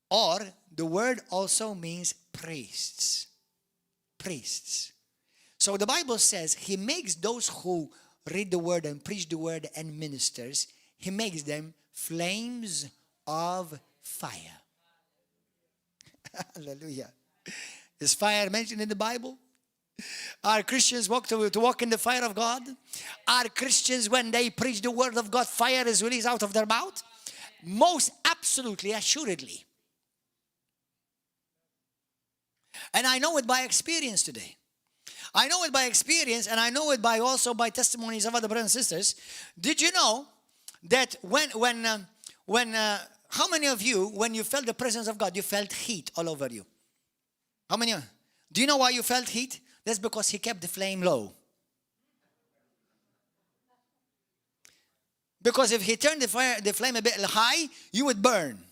Or the word also means priests. Priests. So the Bible says he makes those who read the word and preach the word and ministers, he makes them flames of fire. Hallelujah. Is fire mentioned in the Bible? Are Christians to walk in the fire of God? Are Christians, when they preach the word of God, fire is released out of their mouth? Most absolutely, assuredly. And I know it by experience today. I know it by experience, and I know it by also by testimonies of other brothers and sisters. Did you know that how many of you, when you felt the presence of God, you felt heat all over you? How many? Do you know why you felt heat? That's because he kept the flame low. Because if he turned the flame a bit high, you would burn.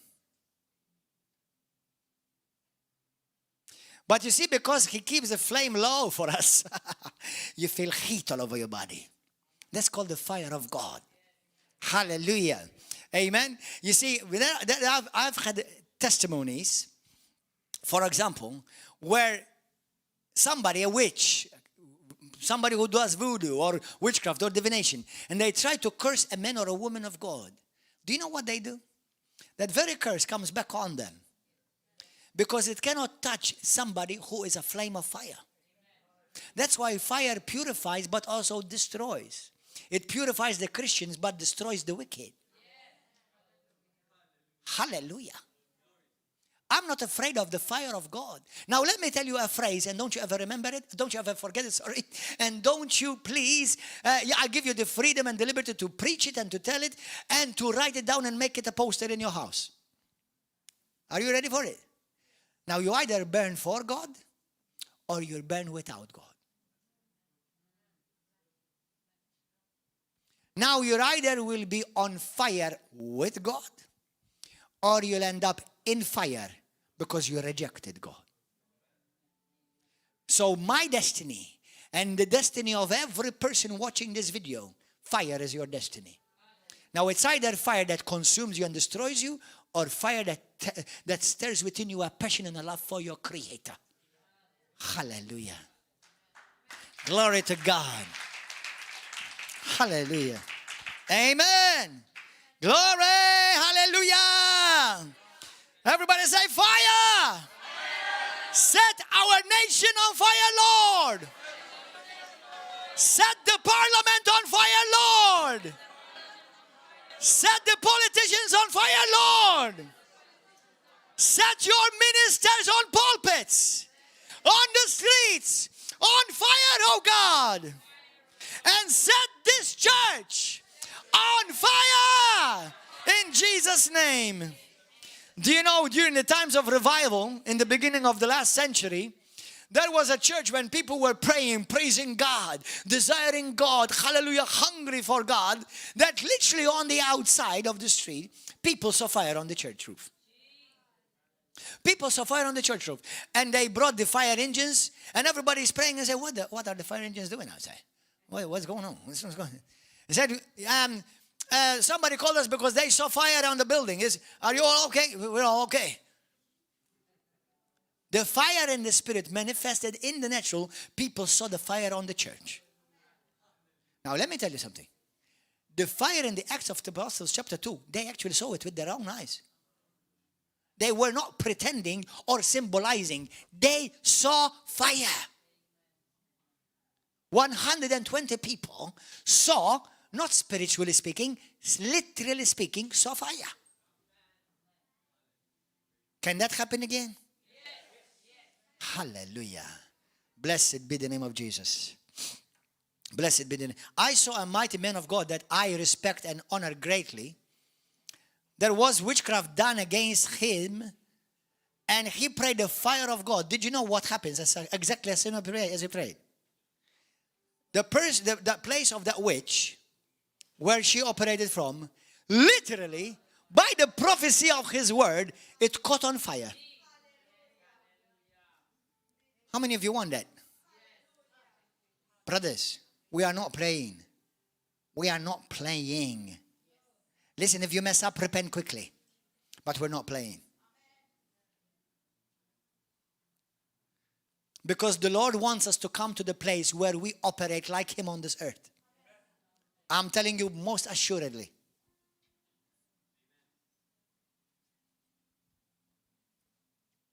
But you see, because he keeps the flame low for us, you feel heat all over your body. That's called the fire of God. Hallelujah. Amen. You see, I've had testimonies, for example, where somebody, a witch, somebody who does voodoo or witchcraft or divination, and they try to curse a man or a woman of God. Do you know what they do? That very curse comes back on them. Because it cannot touch somebody who is a flame of fire. That's why fire purifies but also destroys. It purifies the Christians but destroys the wicked. Hallelujah. I'm not afraid of the fire of God. Now let me tell you a phrase, and don't you ever remember it? Don't you ever forget it, sorry. And don't you please, I give you the freedom and the liberty to preach it and to tell it and to write it down and make it a poster in your house. Are you ready for it? Now you either burn for God or you'll burn without God. Now you either will be on fire with God or you'll end up in fire because you rejected God. So my destiny and the destiny of every person watching this video, fire is your destiny. Now it's either fire that consumes you and destroys you, or fire that stirs within you a passion and a love for your Creator. Hallelujah. Glory to God. Hallelujah. Amen. Glory. Hallelujah. Everybody say fire. Set our nation on fire, Lord. Set the parliament on fire, Lord. Set the politicians on fire, Lord. Set your ministers on pulpits, on the streets, on fire, oh God. And set this church on fire in Jesus' name. Do you know, during the times of revival, in the beginning of the last century, There was a church when people were praying, praising God, desiring God, hallelujah, hungry for God, that literally on the outside of the street, people saw fire on the church roof. People saw fire on the church roof. And they brought the fire engines, and everybody's praying and said, what are the fire engines doing outside? What's going on? What's going on? He said, somebody called us because they saw fire on the building. Are you all okay? We're all okay. The fire in the spirit manifested in the natural. People saw the fire on the church. Now let me tell you something. The fire in the Acts of the Apostles chapter 2, they actually saw it with their own eyes. They were not pretending or symbolizing. They saw fire. 120 people saw, not spiritually speaking, literally speaking, saw fire. Can that happen again? Hallelujah. Blessed be the name of Jesus. Blessed be the name. I saw a mighty man of God that I respect and honor greatly. There was witchcraft done against him, and he prayed the fire of God. Did you know what happens? Exactly as he prayed. The place of that witch, where she operated from, literally, by the prophecy of his word, it caught on fire. How many of you want that? Brothers, we are not praying. We are not playing. Listen, if you mess up, repent quickly. But we're not playing. Because the Lord wants us to come to the place where we operate like Him on this earth. I'm telling you most assuredly.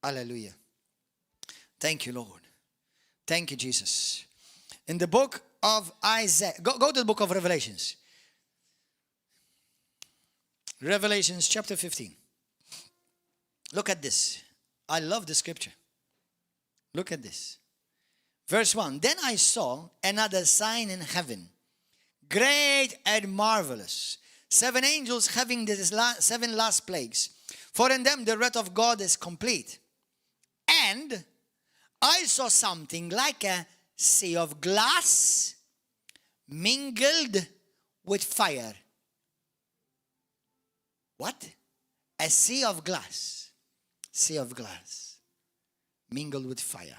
Hallelujah. Thank you, Lord. Thank you, Jesus. In the book of Isaiah, go to the book of Revelations. Revelations chapter 15. Look at this. I love the scripture. Look at this. Verse 1. Then I saw another sign in heaven, great and marvelous. 7 angels having the 7 last plagues. For in them the wrath of God is complete. And I saw something like a sea of glass mingled with fire. What? A sea of glass. Sea of glass mingled with fire.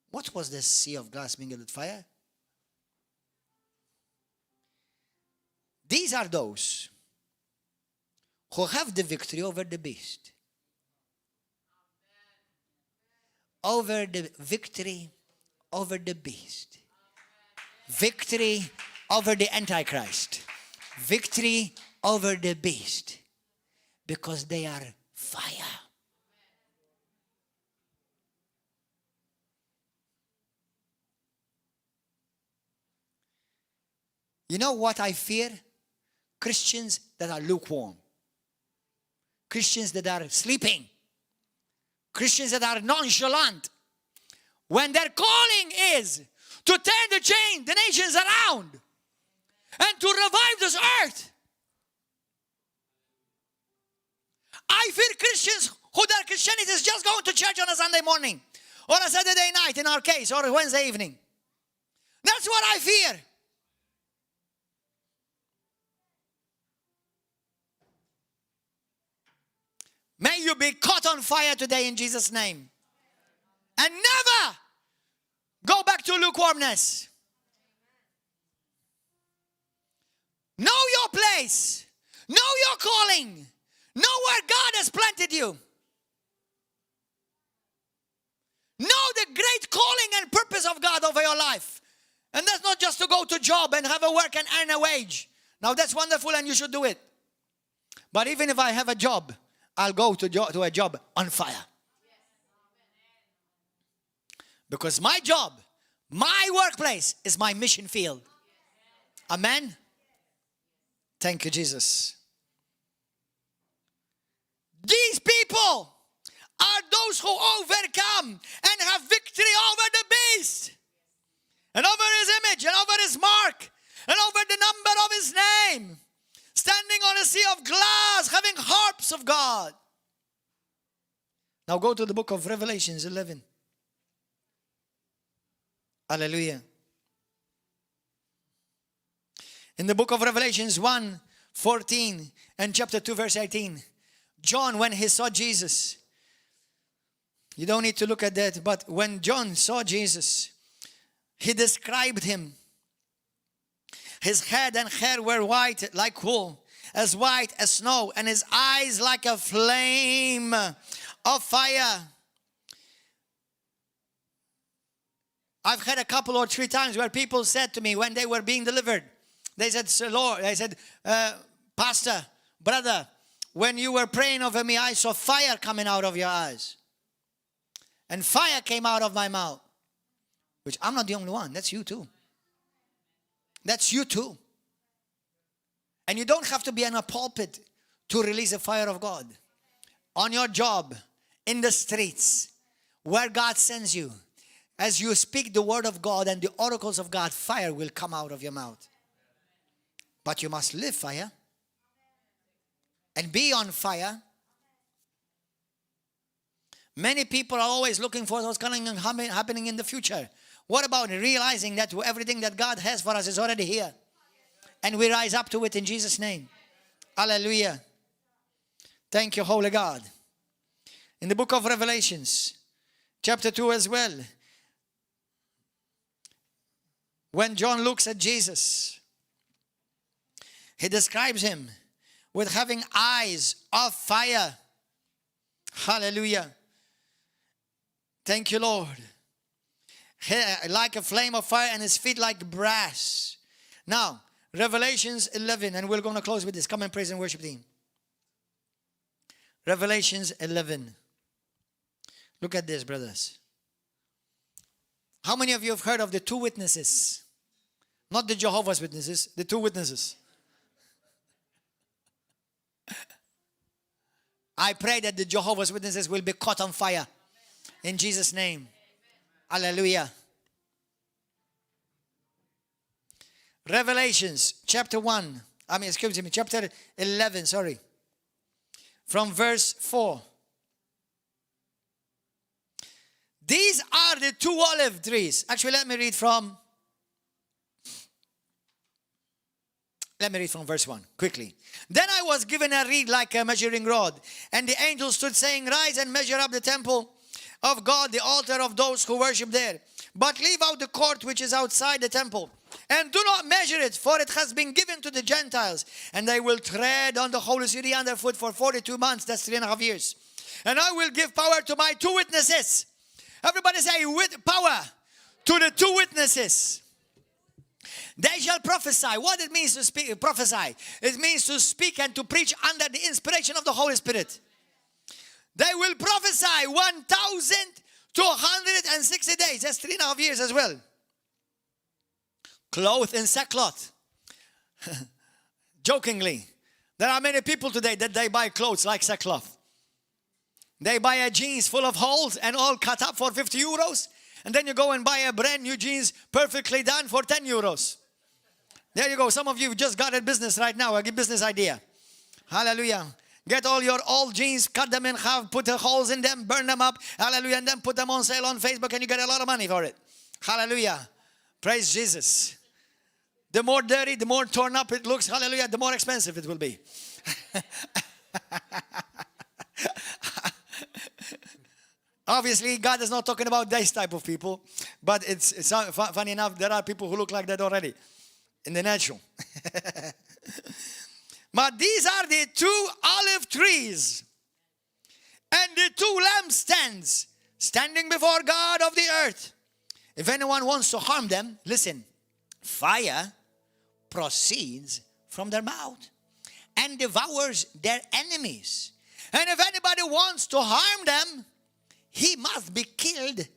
What was this sea of glass mingled with fire? These are those who have the victory over the beast. Over the victory over the beast. Victory over the Antichrist. Victory over the beast. Because they are fire. You know what I fear? Christians that are lukewarm. Christians that are sleeping. Christians that are nonchalant. When their calling is to turn the nations around and to revive this earth. I fear Christians who their Christianity is just going to church on a Sunday morning or a Saturday night in our case or a Wednesday evening. That's what I fear. May you be caught on fire today in Jesus' name. And never go back to lukewarmness. Know your place. Know your calling. Know where God has planted you. Know the great calling and purpose of God over your life. And that's not just to go to job and have a work and earn a wage. Now that's wonderful and you should do it. But even if I have a job, I'll go to a job on fire. Because my job, my workplace is my mission field. Amen? Thank you, Jesus. These people are those who overcome and have victory over the beast. And over his image, and over his mark, and over the number of his name. Standing on a sea of glass, having harps of God. Now go to the book of Revelations 11. Hallelujah. In the book of Revelations 1:14 and chapter 2 verse 18, John, when he saw Jesus, you don't need to look at that, but when John saw Jesus, he described him. His head and hair were white like wool, as white as snow, and his eyes like a flame of fire. I've had a couple or three times where people said to me when they were being delivered, they said, "Sir Lord," they said, "Pastor, brother, when you were praying over me, I saw fire coming out of your eyes. And fire came out of my mouth." Which I'm not the only one. That's you too. That's you too. And you don't have to be in a pulpit to release the fire of God. On your job, in the streets, where God sends you, as you speak the word of God and the oracles of God, fire will come out of your mouth. But you must live fire and be on fire. Many people are always looking for what's coming and happening in the future. What about realizing that everything that God has for us is already here? And we rise up to it in Jesus' name. Hallelujah. Thank you, Holy God. In the book of Revelations, chapter 2 as well, when John looks at Jesus, he describes him with having eyes of fire. Hallelujah. Thank you, Lord. Hair like a flame of fire and his feet like brass. Now, Revelations 11, and we're going to close with this. Come and praise and worship team. Revelations 11. Look at this, brothers. How many of you have heard of the two witnesses? Not the Jehovah's Witnesses, the two witnesses. I pray that the Jehovah's Witnesses will be caught on fire. In Jesus' name. Hallelujah. Revelations chapter 11, sorry. From verse 4. These are the two olive trees. Actually, let me read from verse 1 quickly. Then I was given a reed like a measuring rod, and the angel stood saying, "Rise and measure up the temple of God, the altar of those who worship there. But leave out the court which is outside the temple, and do not measure it, for it has been given to the Gentiles, and they will tread on the holy city underfoot for 42 months, that's 3.5 years. And I will give power to my two witnesses." Everybody say, with power to the two witnesses. They shall prophesy. What it means to speak, prophesy? It means to speak and to preach under the inspiration of the Holy Spirit. They will prophesy 1,260 days. That's 3.5 years as well. Clothed in sackcloth. Jokingly, there are many people today that they buy clothes like sackcloth. They buy a jeans full of holes and all cut up for 50 euros. And then you go and buy a brand new jeans perfectly done for 10 euros. There you go. Some of you just got a business right now, a business idea. Hallelujah. Get all your old jeans, cut them in half, put the holes in them, burn them up. Hallelujah. And then put them on sale on Facebook and you get a lot of money for it. Hallelujah. Praise Jesus. The more dirty, the more torn up it looks. Hallelujah. The more expensive it will be. Obviously, God is not talking about this type of people. But it's funny enough, there are people who look like that already. In the natural. But these are the two olive trees and the two lampstands standing before God of the earth. If anyone wants to harm them, listen, fire proceeds from their mouth and devours their enemies. And if anybody wants to harm them, he must be killed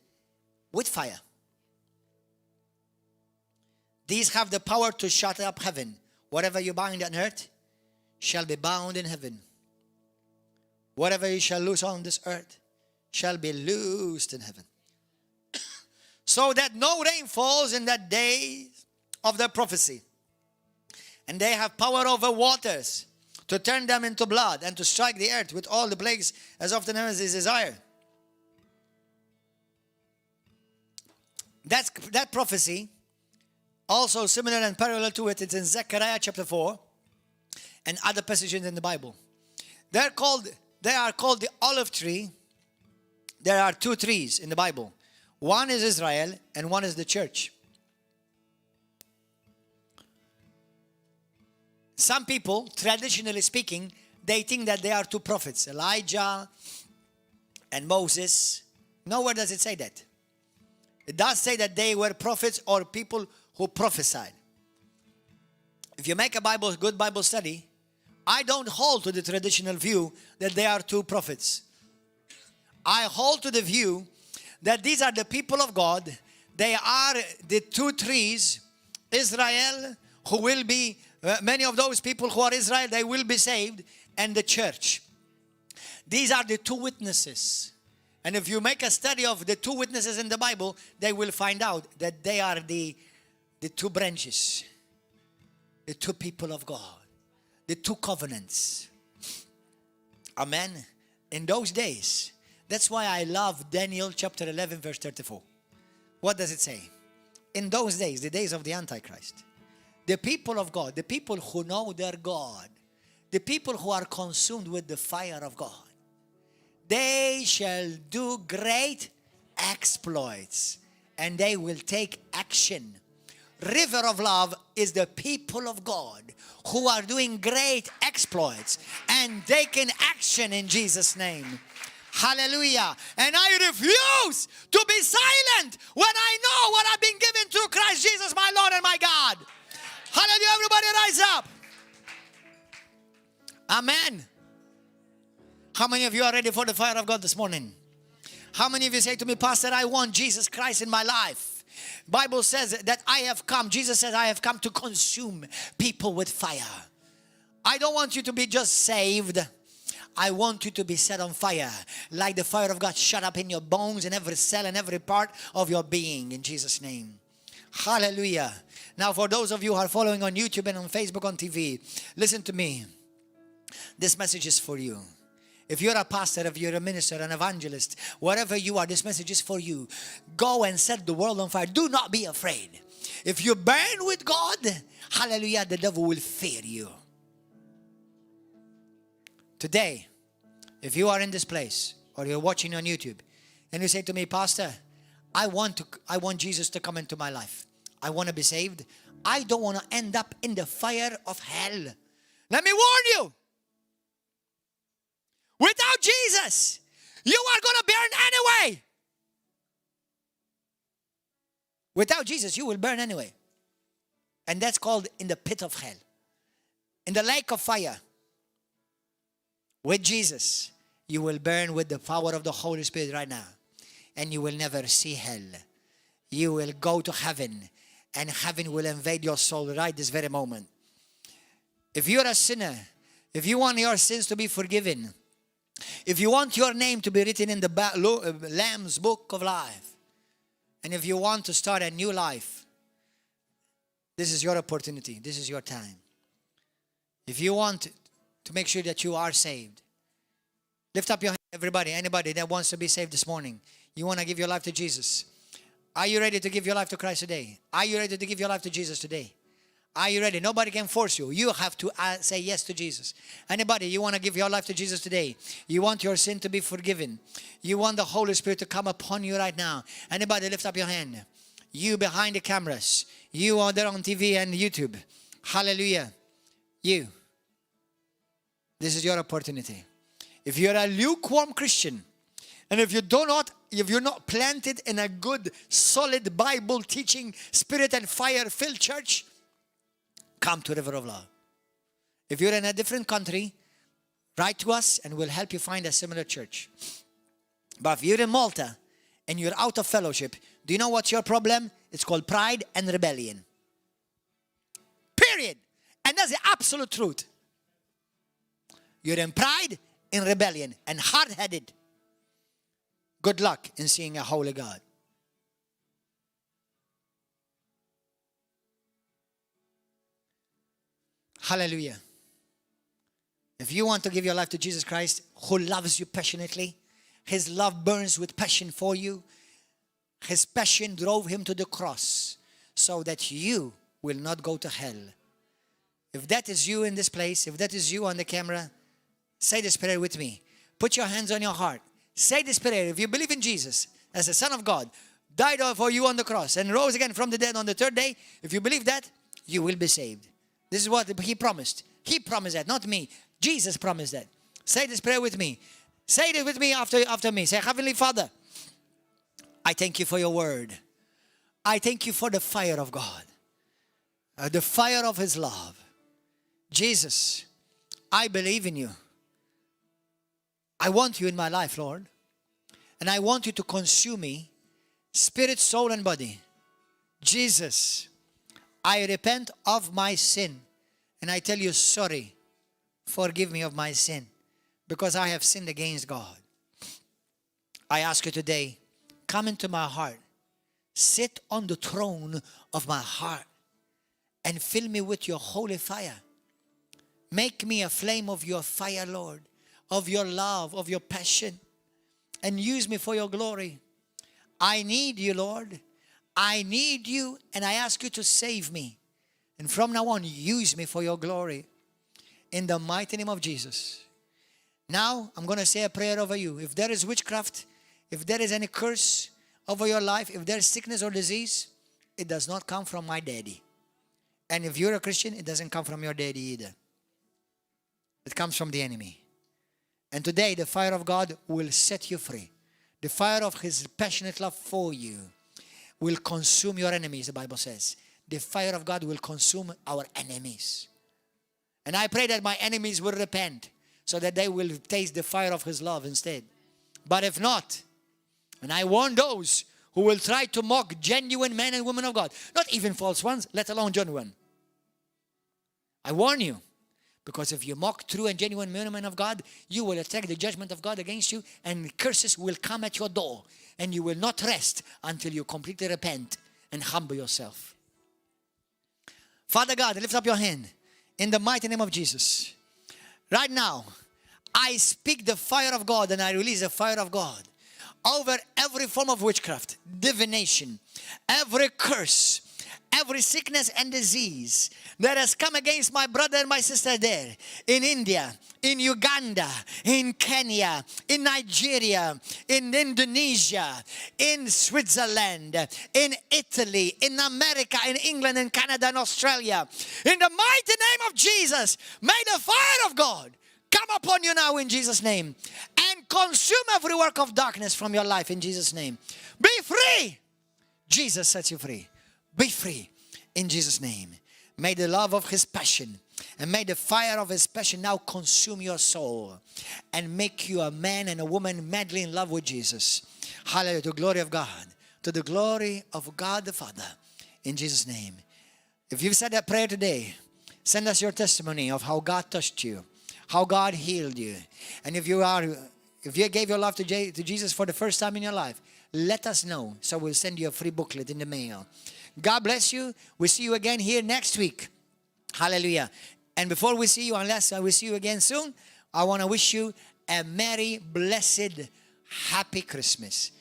with fire. These have the power to shut up heaven. Whatever you bind on earth shall be bound in heaven. Whatever you shall loose on this earth shall be loosed in heaven. So that no rain falls in that day of their prophecy. And they have power over waters to turn them into blood and to strike the earth with all the plagues as often as they desire. That prophecy, also similar and parallel to it, it's in Zechariah chapter 4 and other passages in the Bible. They are called the olive tree. There are two trees in the Bible. One is Israel and one is the church. Some people, traditionally speaking, they think that they are two prophets, Elijah and Moses. Nowhere does it say that. It does say that they were prophets or people who prophesied. If you make a good Bible study, I don't hold to the traditional view that they are two prophets. I hold to the view that these are the people of God. They are the two trees, Israel, who will be, many of those people who are Israel, they will be saved, and the church. These are the two witnesses. And if you make a study of the two witnesses in the Bible, they will find out that they are the two branches, the two people of God, the two covenants. Amen. In those days, that's why I love Daniel chapter 11 verse 34. What does it say? In those days, the days of the Antichrist, the people of God, the people who know their God, the people who are consumed with the fire of God, they shall do great exploits and they will take action. River of Love is the people of God who are doing great exploits and taking action in Jesus' name. Hallelujah. And I refuse to be silent when I know what I've been given through Christ Jesus, my Lord and my God. Hallelujah. Everybody rise up. Amen. How many of you are ready for the fire of God this morning? How many of you say to me, Pastor, I want Jesus Christ in my life? Bible says that I have come. Jesus says, I have come to consume people with fire. I don't want you to be just saved. I want you to be set on fire. Like the fire of God shut up in your bones and every cell and every part of your being. In Jesus' name. Hallelujah. Now for those of you who are following on YouTube and on Facebook, on TV, listen to me. This message is for you. If you're a pastor, if you're a minister, an evangelist, whatever you are, this message is for you. Go and set the world on fire. Do not be afraid. If you burn with God, hallelujah, the devil will fear you. Today, if you are in this place or you're watching on YouTube and you say to me, Pastor, I want Jesus to come into my life. I want to be saved. I don't want to end up in the fire of hell. Let me warn you. Without Jesus, you are going to burn anyway. Without Jesus, you will burn anyway. And that's called in the pit of hell. In the lake of fire. With Jesus, you will burn with the power of the Holy Spirit right now. And you will never see hell. You will go to heaven. And heaven will invade your soul right this very moment. If you're a sinner, if you want your sins to be forgiven, if you want your name to be written in the Lamb's book of life, and if you want to start a new life, this is your opportunity. This is your time. If you want to make sure that you are saved, lift up your hand, everybody, anybody that wants to be saved this morning. You want to give your life to Jesus. Are you ready to give your life to Christ today? Are you ready to give your life to Jesus today? Are you ready? Nobody can force you. You have to say yes to Jesus. Anybody, you want to give your life to Jesus today? You want your sin to be forgiven. You want the Holy Spirit to come upon you right now. Anybody, lift up your hand. You behind the cameras. You are there on TV and YouTube. Hallelujah. You. This is your opportunity. If you're a lukewarm Christian, and if you're not planted in a good, solid Bible teaching, spirit and fire filled church, come to River of Love. If you're in a different country, write to us and we'll help you find a similar church. But if you're in Malta and you're out of fellowship, do you know what's your problem? It's called pride and rebellion. Period. And that's the absolute truth. You're in pride, in rebellion, and hard-headed. Good luck in seeing a holy God. Hallelujah. If you want to give your life to Jesus Christ, who loves you passionately, His love burns with passion for you, His passion drove him to the cross so that you will not go to hell. If that is you in this place, if that is you on the camera, say this prayer with me. Put your hands on your heart. Say this prayer. If you believe in Jesus as the Son of God, died for you on the cross and rose again from the dead on the third day, if you believe that, you will be saved. This is what he promised. He promised that, not me. Jesus promised that. Say this prayer with me. Say it with me after me. Say, Heavenly Father, I thank you for your word. I thank you for the fire of God, the fire of his love. Jesus, I believe in you. I want you in my life, Lord. And I want you to consume me, spirit, soul, and body. Jesus, I repent of my sin. And I tell you, sorry, forgive me of my sin, because I have sinned against God. I ask you today, come into my heart. Sit on the throne of my heart and fill me with your holy fire. Make me a flame of your fire, Lord, of your love, of your passion, and use me for your glory. I need you, Lord. I need you, and I ask you to save me. And from now on, use me for your glory. In the mighty name of Jesus. Now, I'm going to say a prayer over you. If there is witchcraft, if there is any curse over your life, if there is sickness or disease, it does not come from my daddy. And if you're a Christian, it doesn't come from your daddy either. It comes from the enemy. And today, the fire of God will set you free. The fire of his passionate love for you will consume your enemies, the Bible says. The fire of God will consume our enemies. And I pray that my enemies will repent so that they will taste the fire of his love instead. But if not, and I warn those who will try to mock genuine men and women of God, not even false ones, let alone genuine. I warn you, because if you mock true and genuine men and women of God, you will attract the judgment of God against you, and curses will come at your door, and you will not rest until you completely repent and humble yourself. Father God, lift up your hand in the mighty name of Jesus. Right now, I speak the fire of God, and I release the fire of God over every form of witchcraft, divination, every curse, every sickness and disease that has come against my brother and my sister there in India, in Uganda, in Kenya, in Nigeria, in Indonesia, in Switzerland, in Italy, in America, in England, in Canada, and Australia. In the mighty name of Jesus, may the fire of God come upon you now in Jesus' name and consume every work of darkness from your life in Jesus' name. Be free. Jesus sets you free. Be free in Jesus' name. May the love of his passion and may the fire of his passion now consume your soul and make you a man and a woman madly in love with Jesus. Hallelujah. To the glory of God. To the glory of God the Father. In Jesus' name. If you've said that prayer today, send us your testimony of how God touched you, how God healed you. And if you gave your life to Jesus for the first time in your life, let us know. So we'll send you a free booklet in the mail. God bless you. We'll see you again here next week. Hallelujah. And before we see you, unless I will see you again soon, I want to wish you a merry, blessed, happy Christmas.